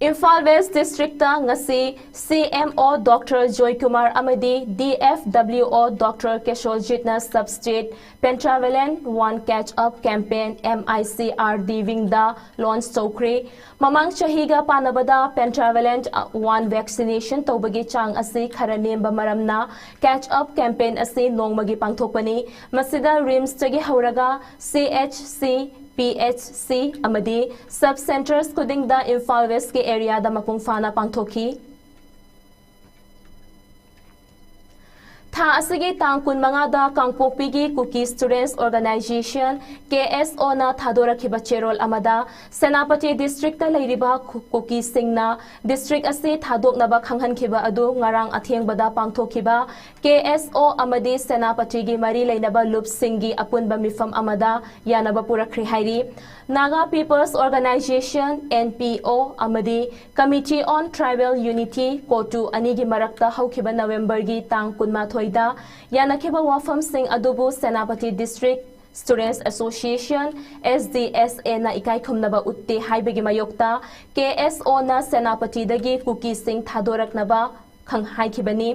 ꯏꯝꯐꯥꯜ ꯋꯦꯁ ꯗꯤꯁꯇ꯭ꯔꯤꯛꯇ ꯉꯁꯤ ꯁꯤ ꯑꯦꯝ ꯑꯣ ꯗꯣꯛꯇꯔ ꯖꯣꯏꯀꯨꯃꯥꯔ ꯑꯃꯗꯤ D F W O doctor ꯀꯦꯁꯣꯜꯖꯤꯠꯅ ꯁꯕꯁꯇꯦꯠ pentavalent one catch up campaign M I C R D ꯋꯤꯡꯗ launch ꯇꯧꯈ꯭ꯔꯦ꯫ ꯃꯃꯥꯡ ꯆꯍꯤꯒ ꯄꯥꯟꯅꯕꯗ ꯄꯦꯟꯇ꯭ꯔꯥꯚꯦꯂꯦꯟꯠ ꯋꯥꯟ ꯚꯦꯛꯁꯤꯅꯦꯁꯟ ꯇꯧꯕꯒꯤ ꯆꯥꯡ ꯑꯁꯤ ꯈꯔ ꯅꯦꯝꯕ ꯃꯔꯝꯅ ꯀꯦꯆ ꯑꯞ ꯀꯦꯝꯄꯦꯟ ꯑꯁꯤ ꯅꯣꯡꯃꯒꯤ ꯄꯥꯡꯊꯣꯛꯄꯅꯤ꯫ ꯃꯁꯤꯗ ꯔꯤꯝꯁꯇꯒꯤ ꯍꯧꯔꯒ ꯁꯤ ꯑꯦꯆ ꯁꯤ, ꯄꯤ ꯑꯦꯆ ꯁꯤ ꯑꯃꯗꯤ ꯁꯕ ꯁꯦꯟꯇꯔꯁ ꯈꯨꯗꯤꯡꯗ ꯏꯝꯐꯥꯜ ꯋꯦꯁꯀꯤ ꯑꯦꯔꯤꯌꯥꯗ ꯃꯄꯨꯡ ꯐꯥꯅ ꯄꯥꯡꯊꯣꯛꯈꯤ꯫ ꯊꯥ ꯑꯁꯤꯒꯤ ꯇꯥꯡ ꯀꯨꯟꯃꯉꯥꯗ ꯀꯥꯡꯄꯣꯛꯄꯤꯒꯤ ꯀꯨꯀꯤ ꯁ꯭ꯇꯨꯗꯦꯟꯠꯁ ꯑꯣꯔꯒꯅꯥꯏꯖꯦꯁꯟ, ꯀꯦ ꯑꯦꯁ ꯑꯣꯅ ꯊꯥꯗꯣꯔꯛꯈꯤꯕ ꯆꯦꯔꯣꯜ ꯑꯃꯗ ꯁꯦꯅꯥꯄꯇꯤ ꯗꯤꯁꯇ꯭ꯔꯤꯛꯇ ꯂꯩꯔꯤꯕ ꯀꯨ-, ꯀꯨꯀꯤꯁꯤꯡꯅ ꯗꯤꯁꯇ꯭ꯔꯤꯛ ꯑꯁꯤ ꯊꯥꯗꯣꯛꯅꯕ ꯈꯪꯍꯟꯈꯤꯕ ꯑꯗꯨ ꯉꯔꯥꯡ ꯑꯊꯦꯡꯕꯗ ꯄꯥꯡꯊꯣꯛꯈꯤꯕ ꯀꯦ ꯑꯦꯁ ꯑꯣ ꯑꯃꯗꯤ ꯁꯦꯅꯥꯄꯇꯤꯒꯤ ꯃꯔꯤ ꯂꯩꯅꯕ ꯂꯨꯞꯁꯤꯡꯒꯤ ꯑꯄꯨꯟꯕ ꯃꯤꯐꯝ ꯑꯃꯗ ꯌꯥꯅꯕ ꯄꯨꯔꯛꯈ꯭ꯔꯦ ꯍꯥꯏꯔꯤ꯫ Naga peoples organisation, N P O, ꯑꯃꯗꯤ Committee on Tribal Unity, ꯀꯣꯇꯨ ꯑꯅꯤꯒꯤ ꯃꯔꯛꯇ ꯍꯧꯈꯤꯕ ꯅꯕꯦꯝꯕꯔꯒꯤ ꯇꯥꯡ ꯀꯨꯟꯃꯥꯊꯣꯏꯗ ꯌꯥꯅꯈꯤꯕ ꯋꯥꯐꯝꯁꯤꯡ ꯑꯗꯨꯕꯨ Senapati district students association, S D S ꯑꯦꯅ ꯏꯀꯥꯏ ꯈꯨꯝꯅꯕ ꯎꯠꯇꯦ ꯍꯥꯏꯕꯒꯤ ꯃꯥꯌꯣꯛꯇ ꯀꯦ ꯑꯦꯁ ꯑꯣꯅ ꯁꯦꯅꯥꯄꯇꯤꯗꯒꯤ ꯀꯨꯀꯤꯁꯤꯡ ꯊꯥꯗꯣꯔꯛꯅꯕ ꯈꯪ-, ꯍꯥꯏꯈꯤꯕꯅꯤ꯫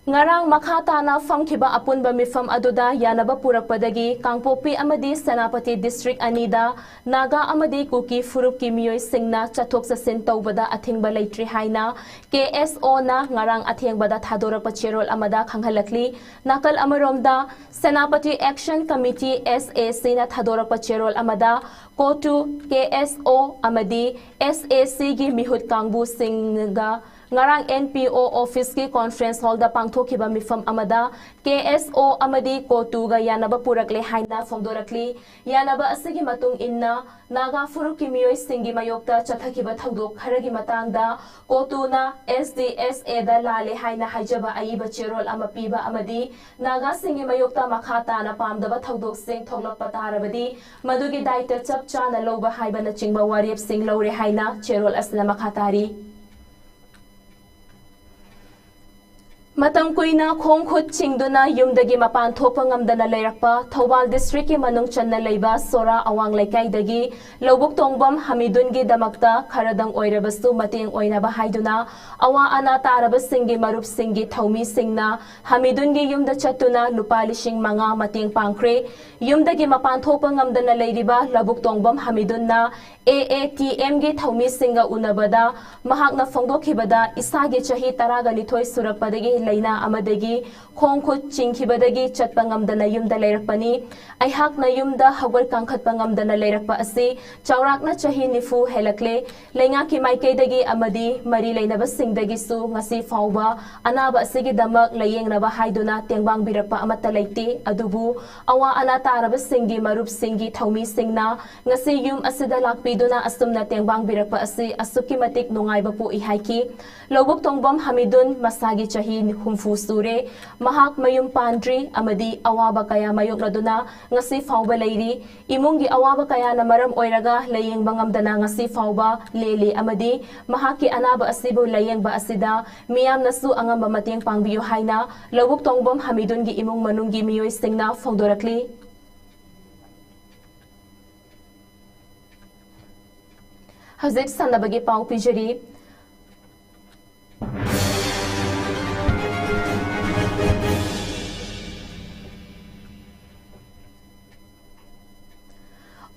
ꯉꯔꯥꯡ ꯃꯈꯥ ꯇꯥꯅ ꯐꯝꯈꯤꯕ ꯑꯄꯨꯟꯕ ꯃꯤꯐꯝ ꯑꯗꯨꯗ ꯌꯥꯅꯕ ꯄꯨꯔꯛꯄꯗꯒꯤ ꯀꯥꯡꯄꯣꯛꯄꯤ ꯑꯃꯗꯤ ꯁꯦꯅꯥꯄꯇꯤ ꯗꯤꯁꯇ꯭ꯔꯤꯛ ꯑꯅꯤꯗ ꯅꯥꯒꯥ ꯑꯃꯗꯤ ꯀꯨꯀꯤ ꯐꯨꯔꯨꯞꯀꯤ ꯃꯤꯑꯣꯏꯁꯤꯡꯅ ꯆꯠꯊꯣꯛ ꯆꯠꯁꯤꯟ ꯇꯧꯕꯗ ꯑꯊꯤꯡꯕ ꯂꯩꯇ꯭ꯔꯤ ꯍꯥꯏꯅ ꯀꯦ ꯑꯦꯁ ꯑꯣꯅ ꯉꯔꯥꯡ ꯑꯊꯦꯡꯕꯗ ꯊꯥꯗꯣꯔꯛꯄ ꯆꯦꯔꯣꯜ ꯑꯃꯗ ꯈꯪꯍꯜꯂꯛꯂꯤ꯫ ꯅꯥꯀꯜ ꯑꯃꯔꯣꯝꯗ, ꯁꯦꯅꯥꯄꯇꯤ ꯑꯦꯛꯁꯟ ꯀꯃꯤꯇꯤ, ꯑꯦꯁ ꯑꯦ ꯁꯤꯅ ꯊꯥꯗꯣꯔꯛꯄ ꯆꯦꯔꯣꯜ ꯑꯃꯗ, ꯀꯣꯇꯨ, ꯀꯦ ꯑꯦꯁ ꯑꯣ ꯑꯃꯗꯤ ꯑꯦꯁ ꯑꯦ ꯁꯤꯒꯤ ꯃꯤꯍꯨꯠ ꯀꯥꯡꯕꯨꯁꯤꯡꯒ ꯉꯔꯥꯡ ꯑꯦꯟ ꯄꯤ ꯑꯣ ꯑꯣꯐꯤꯁꯀꯤ ꯀꯣꯟꯐ꯭ꯔꯦꯟꯁ ꯍꯣꯜꯗ ꯄꯥꯡꯊꯣꯛꯈꯤꯕ ꯃꯤꯐꯝ ꯑꯃꯗ ꯀꯦ ꯑꯦꯁ ꯑꯣ ꯑꯃꯗꯤ ꯀꯣꯇꯨꯒ ꯌꯥꯅꯕ ꯄꯨꯔꯛꯂꯦ ꯍꯥꯏꯅ ꯐꯣꯡꯗꯣꯔꯛꯂꯤ꯫ ꯌꯥꯅꯕ ꯑꯁꯤꯒꯤ ꯃꯇꯨꯡ ꯏꯟꯅ ꯅꯥꯒꯥ ꯐꯨꯔꯨꯞꯀꯤ ꯃꯤꯑꯣꯏꯁꯤꯡꯒꯤ ꯃꯥꯌꯣꯛꯇ ꯆꯠꯊꯈꯤꯕ ꯊꯧꯗꯣꯛ ꯈꯔꯒꯤ ꯃꯇꯥꯡꯗ ꯀꯣꯇꯨꯅ ꯑꯦꯁ ꯗꯤ ꯑꯦꯁ ꯑꯦꯗ ꯂꯥꯜꯂꯦ ꯍꯥꯏꯅ ꯍꯥꯏꯖꯕ ꯑꯏꯕ ꯆꯦꯔꯣꯜ ꯑꯃ ꯄꯤꯕ ꯑꯃꯗꯤ ꯅꯥꯒꯥꯁꯤꯡꯒꯤ ꯃꯥꯌꯣꯛꯇ ꯃꯈꯥ ꯇꯥꯅ ꯄꯥꯝꯗꯕ ꯊꯧꯗꯣꯛꯁꯤꯡ ꯊꯣꯛꯂꯛꯄ ꯇꯥꯔꯕꯗꯤ ꯃꯗꯨꯒꯤ ꯗꯥꯏꯇ ꯆꯞ ꯆꯥꯅ ꯂꯧꯕ ꯍꯥꯏꯕꯅꯆꯤꯡꯕ ꯋꯥꯔꯦꯞꯁꯤꯡ ꯂꯧꯔꯦ ꯍꯥꯏꯅ ꯆꯦꯔꯣꯜ ꯑꯁꯤꯅ ꯃꯈꯥ ꯇꯥꯔꯤ꯫ ꯃꯇꯝ ꯀꯨꯏꯅ ꯈꯣꯡ ꯈꯨꯠ ꯆꯤꯡꯗꯨꯅ ꯌꯨꯝꯗꯒꯤ ꯃꯄꯥꯟ ꯊꯣꯛꯄ ꯉꯝꯗꯅ ꯂꯩꯔꯛꯄ ꯊꯧꯕꯥꯜ ꯗꯤꯁꯇ꯭ꯔꯤꯛꯀꯤ ꯃꯅꯨꯡ ꯆꯟꯅ ꯂꯩꯕ ꯁꯣꯔꯥ ꯑꯋꯥꯡ ꯂꯩꯀꯥꯏꯗꯒꯤ ꯂꯧꯕꯨꯛ ꯇꯣꯡꯕꯝ ꯍꯃꯤꯗꯨꯟꯒꯤꯗꯃꯛꯇ ꯈꯔꯗꯪ ꯑꯣꯏꯔꯕꯁꯨ ꯃꯇꯦꯡ ꯑꯣꯏꯅꯕ ꯍꯥꯏꯗꯨꯅ ꯑꯋꯥ ꯑꯅꯥ ꯇꯥꯔꯕꯁꯤꯡꯒꯤ ꯃꯔꯨꯞꯁꯤꯡꯒꯤ ꯊꯧꯃꯤꯁꯤꯡꯅ ꯍꯃꯤꯗꯨꯟꯒꯤ ꯌꯨꯝꯗ ꯆꯠꯇꯨꯅ ꯂꯨꯄꯥ ꯂꯤꯁꯤꯡ ꯃꯉꯥ ꯃꯇꯦꯡ ꯄꯥꯡꯈ꯭ꯔꯦ꯫ ꯌꯨꯝꯗꯒꯤ ꯃꯄꯥꯟ ꯊꯣꯛꯄ ꯉꯝꯗꯅ ꯂꯩꯔꯤꯕ ꯂꯧꯕꯨꯛ ꯇꯣꯡꯕꯝ ꯍꯃꯤꯗꯨꯟꯅ ꯑꯦ ꯑꯦ ꯇꯤ ꯑꯦꯝꯒꯤ ꯊꯧꯃꯤꯁꯤꯡꯒ ꯎꯅꯕꯗ ꯃꯍꯥꯛꯅ ꯐꯣꯡꯗꯣꯛꯈꯤꯕꯗ, ꯏꯁꯥꯒꯤ ꯆꯍꯤ ꯇꯔꯥꯒ ꯅꯤꯊꯣꯏ ꯁꯨꯔꯛꯄꯗꯒꯤ ꯂꯥꯏꯅꯥ ꯑꯃꯗꯒꯤ ꯈꯣꯡ ꯈꯨꯠ ꯆꯤꯡꯈꯤꯕꯗꯒꯤ ꯆꯠꯄ ꯉꯝꯗꯅ ꯌꯨꯝꯗ ꯂꯩꯔꯛꯄꯅꯤ꯫ ꯑꯩꯍꯥꯛꯅ ꯌꯨꯝꯗ ꯍꯧꯒꯠ ꯀꯥꯡꯈꯠꯄ ꯉꯝꯗꯅ ꯂꯩꯔꯛꯄ ꯑꯁꯤ ꯆꯥꯎꯔꯥꯛꯅ ꯆꯍꯤ ꯅꯤꯐꯨ ꯍꯦꯜꯂꯛꯂꯦ꯫ ꯂꯩꯉꯥꯛꯀꯤ ꯃꯥꯏꯀꯩꯗꯒꯤ ꯑꯃꯗꯤ ꯃꯔꯤ ꯂꯩꯅꯕꯁꯤꯡꯗꯒꯤꯁꯨ ꯉꯁꯤ ꯐꯥꯎꯕ ꯑꯅꯥꯕ ꯑꯁꯤꯒꯤꯗꯃꯛ ꯂꯥꯌꯦꯡꯅꯕ ꯍꯥꯏꯗꯨꯅ ꯇꯦꯡꯕꯥꯡꯕꯤꯔꯛꯄ ꯑꯃꯠꯇ ꯂꯩꯇꯦ꯫ ꯑꯗꯨꯕꯨ ꯑꯋꯥ ꯑꯅꯥ ꯇꯥꯔꯕꯁꯤꯡꯒꯤ ꯃꯔꯨꯞꯁꯤꯡꯒꯤ ꯊꯧꯃꯤꯁꯤꯡꯅ ꯉꯁꯤ ꯌꯨꯝ ꯑꯁꯤꯗ ꯂꯥꯛꯄꯤꯗꯨꯅ ꯑꯁꯨꯝꯅ ꯇꯦꯡꯕꯥꯡꯕꯤꯔꯛꯄ ꯑꯁꯤ ꯑꯁꯨꯛꯀꯤ ꯃꯇꯤꯛ ꯅꯨꯡꯉꯥꯏꯕ ꯄꯣꯛꯏ ꯍꯥꯏꯈꯤ꯫ ꯂꯧꯕꯨꯛ ꯇꯣꯡꯕꯝ ꯍꯃꯤꯗꯨꯟ ꯃꯁꯥꯒꯤ ꯆꯍꯤ ꯍꯨꯝꯐꯨ ꯁꯨꯔꯦ꯫ ꯃꯍꯥꯛ ꯃꯌꯨꯝ ꯄꯥꯟꯗ꯭ꯔꯤ ꯑꯃꯗꯤ ꯑꯋꯥꯕ ꯀꯌꯥ ꯃꯥꯌꯣꯛꯅꯗꯨꯅ ꯉꯁꯤ ꯐꯥꯎꯕ ꯂꯩꯔꯤ꯫ ꯏꯃꯨꯡꯒꯤ ꯑꯋꯥꯕ ꯀꯌꯥꯅ ꯃꯔꯝ ꯑꯣꯏꯔꯒ ꯂꯥꯌꯦꯡꯕ ꯉꯝꯗꯅ ꯉꯁꯤ ꯐꯥꯎꯕ ꯂꯦꯜꯂꯤ ꯑꯃꯗꯤ ꯃꯍꯥꯛꯀꯤ ꯑꯅꯥꯕ ꯑꯁꯤꯕꯨ ꯂꯥꯌꯦꯡꯕ ꯑꯁꯤꯗ ꯃꯤꯌꯥꯝꯅꯁꯨ ꯑꯉꯝꯕ ꯃꯇꯦꯡ ꯄꯥꯡꯕꯤꯌꯨ ꯍꯥꯏꯅ ꯂꯧꯕꯨꯛ ꯇꯣꯡꯕꯝ ꯍꯃꯤꯗꯨꯟꯒꯤ ꯏꯃꯨꯡ ꯃꯅꯨꯡꯒꯤ ꯃꯤꯑꯣꯏꯁꯤꯡꯅ ꯐꯣꯡꯗꯣꯔꯛꯂꯤ꯫ ꯍꯧꯖꯤꯛ ꯁꯥꯟꯅꯕꯒꯤ ꯄꯥꯎ ꯄꯤꯖꯔꯤ꯫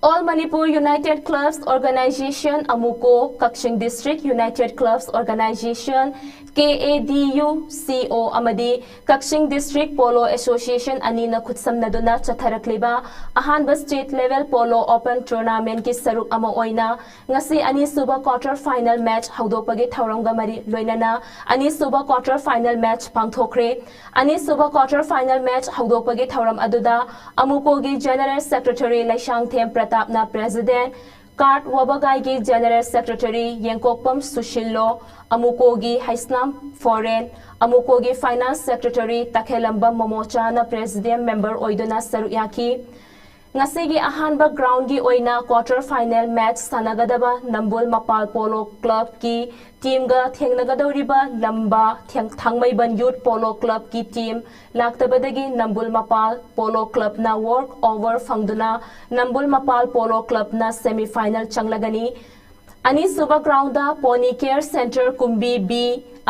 All Manipur United Clubs Organization, ꯑꯃꯨꯀꯣ, Kakching District United Clubs Organization, K A D U ꯁꯤ ꯑꯣ, ꯑꯃꯗꯤ ꯀꯛꯆꯤꯡ District Polo Association ꯑꯅꯤꯅ ꯈꯨꯠꯁꯝꯅꯗꯨꯅ ꯆꯠꯊꯔꯛꯂꯤꯕ ꯑꯍꯥꯟꯕ State Level Polo Open Tournamentꯀꯤ ꯁꯔꯨꯛ ꯑꯃ ꯑꯣꯏꯅ ꯉꯁꯤ ꯑꯅꯤꯁꯨꯕ quarter final match ꯍꯧꯗꯣꯛꯄꯒꯤ ꯊꯧꯔꯝꯒ ꯃꯔꯤ ꯂꯣꯏꯅꯅ ꯑꯅꯤꯁꯨꯕ quarter final match ꯄꯥꯡꯊꯣꯛꯈ꯭ꯔꯦ꯫ ꯑꯅꯤꯁꯨꯕ quarter final match ꯍꯧꯗꯣꯛꯄꯒꯤ ꯊꯧꯔꯝ ꯑꯗꯨꯗ ꯑꯃꯨꯀꯣꯒꯤ General Secretary ꯂꯩꯁꯥꯡꯊꯦꯝ ꯄ꯭ꯔꯇꯥꯞꯅ President, ꯀꯥꯔꯠ ꯋꯥꯕꯒꯥꯏꯒꯤ General Secretary ꯌꯦꯡꯀꯣꯛꯄꯝ ꯁꯨꯁꯤꯜꯂꯣ, ꯑꯃꯨꯀꯣꯒꯤ ꯍꯩꯁꯅꯥꯝ ꯐꯣꯔꯦꯟ, ꯑꯃꯨꯀꯣꯒꯤ Finance Secretary ꯇꯈꯦꯂꯝꯕꯝ ꯃꯣꯃꯣꯆꯥꯅ President Member ꯑꯣꯏꯗꯨꯅ ꯁꯔꯨꯛ ꯌꯥꯈꯤ꯫ ꯉꯁꯤꯒꯤ ꯑꯍꯥꯟꯕ groundꯒꯤ ꯑꯣꯏꯅ quarter final match ꯁꯥꯟꯅꯒꯗꯕ ꯅꯝꯕꯨꯜ ꯃꯄꯥꯜ Polo Clubꯀꯤ teamꯒ ꯊꯦꯡꯅꯒꯗꯧꯔꯤꯕ ꯂꯝꯕꯥ ꯊꯦꯡ-, ꯊꯥꯡꯃꯩꯕꯟ Youth Polo Clubꯀꯤ team ꯂꯥꯛꯇꯕꯗꯒꯤ ꯅꯝꯕꯨꯜ ꯃꯄꯥꯜ Polo Clubꯅ walk over ꯐꯪꯗꯨꯅ ꯅꯝꯕꯨꯜ ꯃꯄꯥꯜ Polo Clubꯅ semi final ꯆꯪꯂꯒꯅꯤ꯫ ꯑꯅꯤꯁꯨꯕ groundꯗ Pony Care Centre ꯀꯨꯝꯕꯤ B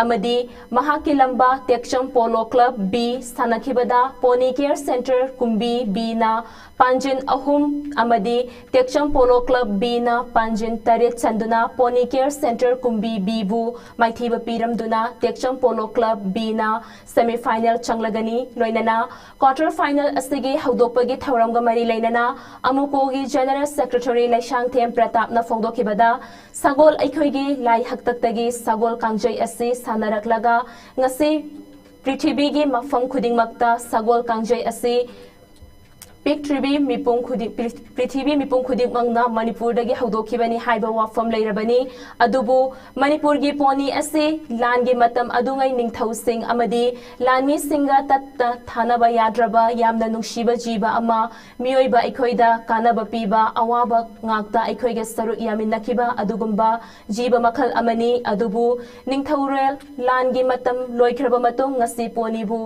ꯑꯃꯗꯤ ꯃꯍꯥꯛꯀꯤ ꯂꯝꯕꯥ ꯇꯦꯛꯆꯝ Polo Club B ꯁꯥꯟꯅꯈꯤꯕꯗ Pony Care Centre ꯀꯨꯝꯕꯤ Bꯅ ꯄꯥꯟꯖꯤꯟ ꯑꯍꯨꯝ ꯑꯃꯗꯤ ꯇꯦꯛꯆꯝ Polo Club Bꯅ ꯄꯥꯟꯖꯤꯟ ꯇꯔꯦꯠ ꯆꯟꯗꯨꯅ Pony Care Centre ꯀꯨꯝꯕꯤ Bꯕꯨ ꯃꯥꯏꯊꯤꯕ ꯄꯤꯔꯝꯗꯨꯅ ꯇꯦꯛꯆꯝ Polo Club Bꯅ semi final ꯆꯪꯂꯒꯅꯤ꯫ ꯂꯣꯏꯅꯅ quarter final ꯑꯁꯤꯒꯤ ꯍꯧꯗꯣꯛꯄꯒꯤ ꯊꯧꯔꯝꯒ ꯃꯔꯤ ꯂꯩꯅꯅ ꯑꯃꯨꯀꯣꯒꯤ General Secretary ꯂꯩꯁꯥꯡꯊꯦꯝ ꯄ꯭ꯔꯇꯥꯞꯅ ꯐꯣꯡꯗꯣꯛꯈꯤꯕꯗ, ꯁꯒꯣꯜ ꯑꯩꯈꯣꯏꯒꯤ ꯂꯥꯏ ꯍꯛꯇꯛꯇꯒꯤ ꯁꯒꯣꯜ ꯀꯥꯡꯖꯩ ꯑꯁꯤ ꯁꯥꯟꯅꯔꯛꯂꯒ ꯉꯁꯤ ꯄ꯭ꯔꯤꯊꯤꯕꯤꯒꯤ ꯃꯐꯝ ꯈꯨꯗꯤꯡꯃꯛꯇ ꯁꯒꯣꯜ ꯀꯥꯡꯖꯩ ꯑꯁꯤ ꯄ꯭ꯔꯤꯊꯤꯕꯤ ꯃꯤꯄꯨꯝ ꯈꯨꯗꯤꯡ-, ꯄ꯭ꯔꯤ-, ꯄ꯭ꯔꯤꯊꯤꯕꯤ ꯃꯤꯄꯨꯝ ꯈꯨꯗꯤꯡꯃꯛꯅ ꯃꯅꯤꯄꯨꯔꯗꯒꯤ ꯍꯧꯗꯣꯛꯈꯤꯕꯅꯤ ꯍꯥꯏꯕ ꯋꯥꯐꯝ ꯂꯩꯔꯕꯅꯤ꯫ ꯑꯗꯨꯕꯨ ꯃꯅꯤꯄꯨꯔꯒꯤ pony ꯑꯁꯤ ꯂꯥꯟꯒꯤ ꯃꯇꯝ ꯑꯗꯨꯉꯩ ꯅꯤꯡꯊꯧꯁꯤꯡ ꯑꯃꯗꯤ ꯂꯥꯟꯃꯤꯁꯤꯡꯒ ꯇꯠꯇ ꯊꯥꯅꯕ ꯌꯥꯗ꯭ꯔꯕ ꯌꯥꯝꯅ ꯅꯨꯡꯁꯤꯕ ꯖꯤꯕ ꯑꯃ, ꯃꯤꯑꯣꯏꯕ ꯑꯩꯈꯣꯏꯗ ꯀꯥꯟꯅꯕ ꯄꯤꯕ, ꯑꯋꯥꯕ ꯉꯥꯛꯇ ꯑꯩꯈꯣꯏꯒ ꯁꯔꯨꯛ ꯌꯥꯃꯤꯟꯅꯈꯤꯕ ꯑꯗꯨꯒꯨꯝꯕ ꯖꯤꯕ ꯃꯈꯜ ꯑꯃꯅꯤ꯫ ꯑꯗꯨꯕꯨ ꯅꯤꯡꯊꯧꯔꯦꯜ ꯂꯥꯟꯒꯤ ꯃꯇꯝ ꯂꯣꯏꯈ꯭ꯔꯕ ꯃꯇꯨꯡ ꯉꯁꯤ ponyꯕꯨ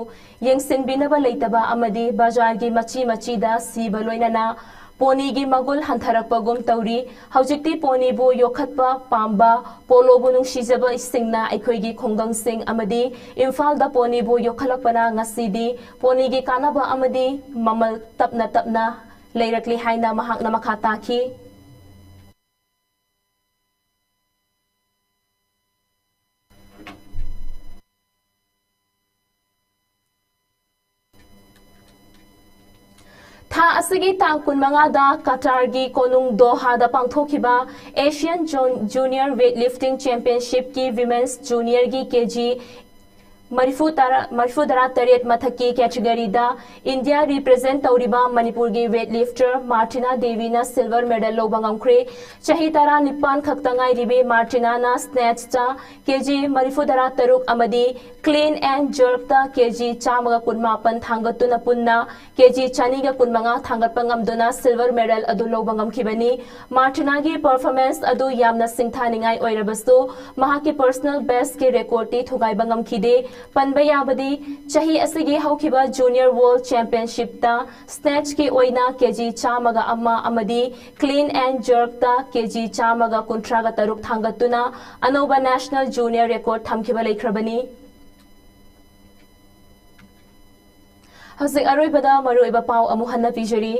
ꯌꯦꯡꯁꯤꯟꯕꯤꯅꯕ ꯂꯩꯇꯕ ꯑꯃꯗꯤ ꯕꯖꯥꯔꯒꯤ ꯃꯆꯤ ꯃꯆꯤꯗ ꯁꯤꯕ ꯂꯣꯏꯅꯅ ponyꯒꯤ ꯃꯒꯨꯟ ꯍꯟꯊꯔꯛꯄꯒꯨꯝ ꯇꯧꯔꯤ꯫ ꯍꯧꯖꯤꯛꯇꯤ ponyꯕꯨ ꯌꯣꯛꯈꯠꯄ ꯄꯥꯝꯕ, poloꯕꯨ ꯅꯨꯡꯁꯤꯖꯕꯁꯤꯡꯅ ꯑꯩꯈꯣꯏꯒꯤ ꯈꯨꯡꯒꯪꯁꯤꯡ ꯑꯃꯗꯤ ꯏꯝꯐꯥꯜꯗ ponyꯕꯨ ꯌꯣꯛꯈꯠꯂꯛꯄꯅ ꯉꯁꯤꯗꯤ ponyꯒꯤ ꯀꯥꯟꯅꯕ ꯑꯃꯗꯤ ꯃꯃꯜ ꯇꯞꯅ ꯇꯞꯅ ꯂꯩꯔꯛꯂꯤ ꯍꯥꯏꯅ ꯃꯍꯥꯛꯅ ꯃꯈꯥ ꯇꯥꯈꯤ꯫ ꯊꯥ ꯑꯁꯤꯒꯤ ꯇꯥꯡ ꯀꯨꯟꯃꯉꯥꯗ ꯀꯇꯥꯔꯒꯤ ꯀꯣꯅꯨꯡ ꯗꯣꯍꯥꯗ ꯄꯥꯡꯊꯣꯛꯈꯤꯕ Asian Jun-, Junior Weightlifting Championshipꯀꯤ Women's Juniorꯒꯤ KG ꯃꯔꯤꯐꯨ ꯇꯔꯥ, ꯃꯔꯤꯐꯨ ꯇꯔꯥ ꯇꯔꯦꯠ ꯃꯊꯛꯀꯤ category ꯗ India represent ꯇꯧꯔꯤꯕ ꯃꯅꯤꯄꯨꯔꯒꯤ weight lifter ꯃꯥꯔꯇꯤꯅꯥ ꯗꯦꯕꯤꯅ silver medal ꯂꯧꯕ ꯉꯝꯈ꯭ꯔꯦ꯫ ꯆꯍꯤ ꯇꯔꯥ ꯅꯤꯄꯥꯟ ꯈꯛꯇ ꯉꯥꯏꯔꯤꯕꯤ ꯃꯥꯔꯇꯤꯅꯥꯅ snatch ꯇ KG ꯃꯔꯤꯐꯨ ꯇꯔꯥ ꯇꯔꯨꯛ ꯑꯃꯗꯤ clean and jerk ꯇ KG ꯆꯥꯝꯃꯒ ꯀꯨꯟꯃꯥꯄꯟ ꯊꯥꯡꯒꯠꯇꯨꯅ ꯄꯨꯟꯅ KG ꯆꯅꯤꯒ ꯀꯨꯟꯃꯉꯥ ꯊꯥꯡꯒꯠꯄ ꯉꯝꯗꯨꯅ silver medal ꯑꯗꯨ ꯂꯧꯕ ꯉꯝꯈꯤꯕꯅꯤ꯫ ꯃꯥꯔꯇꯤꯅꯥꯒꯤ performance ꯑꯗꯨ ꯌꯥꯝꯅ ꯁꯤꯡꯊꯥꯅꯤꯡꯉꯥꯏ ꯑꯣꯏꯔꯕꯁꯨ, ꯃꯍꯥꯛꯀꯤ personal best ꯀꯤ record ꯇꯤ ꯊꯨꯒꯥꯏꯕ ꯉꯝꯈꯤꯗꯦ꯫ ꯄꯟꯕ ꯌꯥꯕꯗꯤ, ꯆꯍꯤ ꯑꯁꯤꯒꯤ ꯍꯧꯈꯤꯕ Junior World Championship ꯇ snatch ꯀꯤ ꯑꯣꯏꯅ KG ꯆꯥꯝꯃꯒ ꯑꯃ ꯑꯃꯗꯤ clean and jerk ꯇ KG ꯆꯥꯝꯃꯒ ꯀꯨꯟꯊ꯭ꯔꯥꯒ ꯇꯔꯨꯛ ꯊꯥꯡꯒꯠꯇꯨꯅ ꯑꯅꯧꯕ national junior record ꯊꯝꯈꯤꯕ ꯂꯩꯈ꯭ꯔꯕꯅꯤ꯫ ꯍꯧꯖꯤꯛ ꯑꯔꯣꯏꯕꯗ ꯃꯔꯨꯑꯣꯏꯕ ꯄꯥꯎ ꯑꯃꯨꯛ ꯍꯟꯅ ꯄꯤꯖꯔꯤ꯫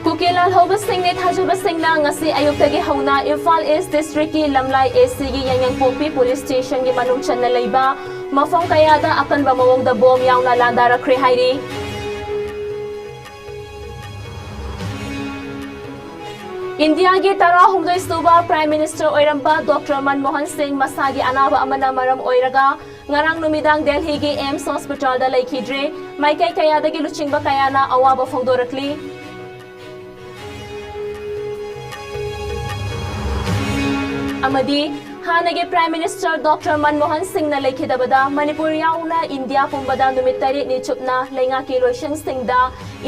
ꯀꯨꯀꯤ ꯂꯥꯜꯍꯧꯕꯁꯤꯡꯅꯤ ꯊꯥꯖꯕꯁꯤꯡꯅ ꯉꯁꯤ ꯑꯌꯨꯛꯇꯒꯤ ꯍꯧꯅ ꯏꯝꯐꯥꯜ East District ꯀꯤ ꯂꯝꯂꯥꯏ AC ꯒꯤ ꯌꯥꯏꯉꯪꯄꯣꯛꯄꯤ Police Station ꯒꯤ ꯃꯅꯨꯡ ꯆꯟꯅ ꯂꯩꯕ ꯃꯐꯝ ꯀꯌꯥꯗ ꯑꯀꯟꯕ ꯃꯑꯣꯡꯗ bomb ꯌꯥꯎꯅ ꯂꯥꯟꯗꯥꯔꯛꯈ꯭ꯔꯦ ꯍꯥꯏꯔꯤ꯫ ꯏꯟꯗꯤꯌꯥꯒꯤ ꯇꯔꯥꯍꯨꯝꯗꯣꯏ ꯁꯨꯕ Prime Minister ꯑꯣꯏꯔꯝꯕ Doctor ꯃꯟꯃꯣꯍꯟ ꯁꯤꯡ ꯃꯁꯥꯒꯤ ꯑꯅꯥꯕ ꯑꯃꯅ ꯃꯔꯝ ꯑꯣꯏꯔꯒ ꯉꯔꯥꯡ ꯅꯨꯃꯤꯗꯥꯡ ꯗꯦꯜꯍꯤꯒꯤ AIIMS Hospital ꯗ ꯂꯩꯈꯤꯗ꯭ꯔꯦ꯫ ꯃꯥꯏꯀꯩ ꯀꯌꯥꯗꯒꯤ ꯂꯨꯆꯤꯡꯕ ꯀꯌꯥꯅ ꯑꯋꯥꯕ ꯐꯣꯡꯗꯣꯔꯛꯂꯤ꯫ ꯑꯃꯗꯤ ꯍꯥꯟꯅꯒꯤ Prime Minister Doctor ꯃꯟꯃꯣꯍꯟ ꯁꯤꯡꯅ ꯂꯩꯈꯤꯗꯕꯗ ꯃꯅꯤꯄꯨꯔ ꯌꯥꯎꯅ ꯏꯟꯗꯤꯌꯥ ꯄꯨꯝꯕꯗ ꯅꯨꯃꯤꯠ ꯇꯔꯦꯠꯅꯤ ꯆꯨꯞꯅ ꯂꯩꯉꯥꯛꯀꯤ ꯂꯣꯏꯁꯪꯁꯤꯡꯗ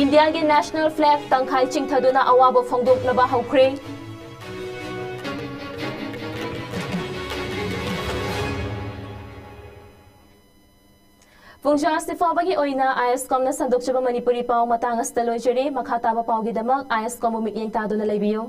ꯏꯟꯗꯤꯌꯥꯒꯤ national flag ꯇꯪꯈꯥꯏ ꯆꯤꯡꯊꯗꯨꯅ ꯑꯋꯥꯕ ꯐꯣꯡꯗꯣꯛꯅꯕ ꯍꯧꯈ꯭ꯔꯦ꯫ ꯄꯨꯡꯖꯥ ꯑꯁꯤ ꯐꯥꯎꯕꯒꯤ ꯑꯣꯏꯅ ISCOM ꯅ ꯁꯟꯗꯣꯛꯆꯕ ꯃꯅꯤꯄꯨꯔꯤ ꯄꯥꯎ ꯃꯇꯥꯡ ꯑꯁꯤꯗ ꯂꯣꯏꯖꯔꯦ꯫ ꯃꯈꯥ ꯇꯥꯕ ꯄꯥꯎꯒꯤꯗꯃꯛ ISCOM ꯕꯨ ꯃꯤꯠꯌꯦꯡ ꯇꯥꯗꯨꯅ ꯂꯩꯕꯤꯌꯨ꯫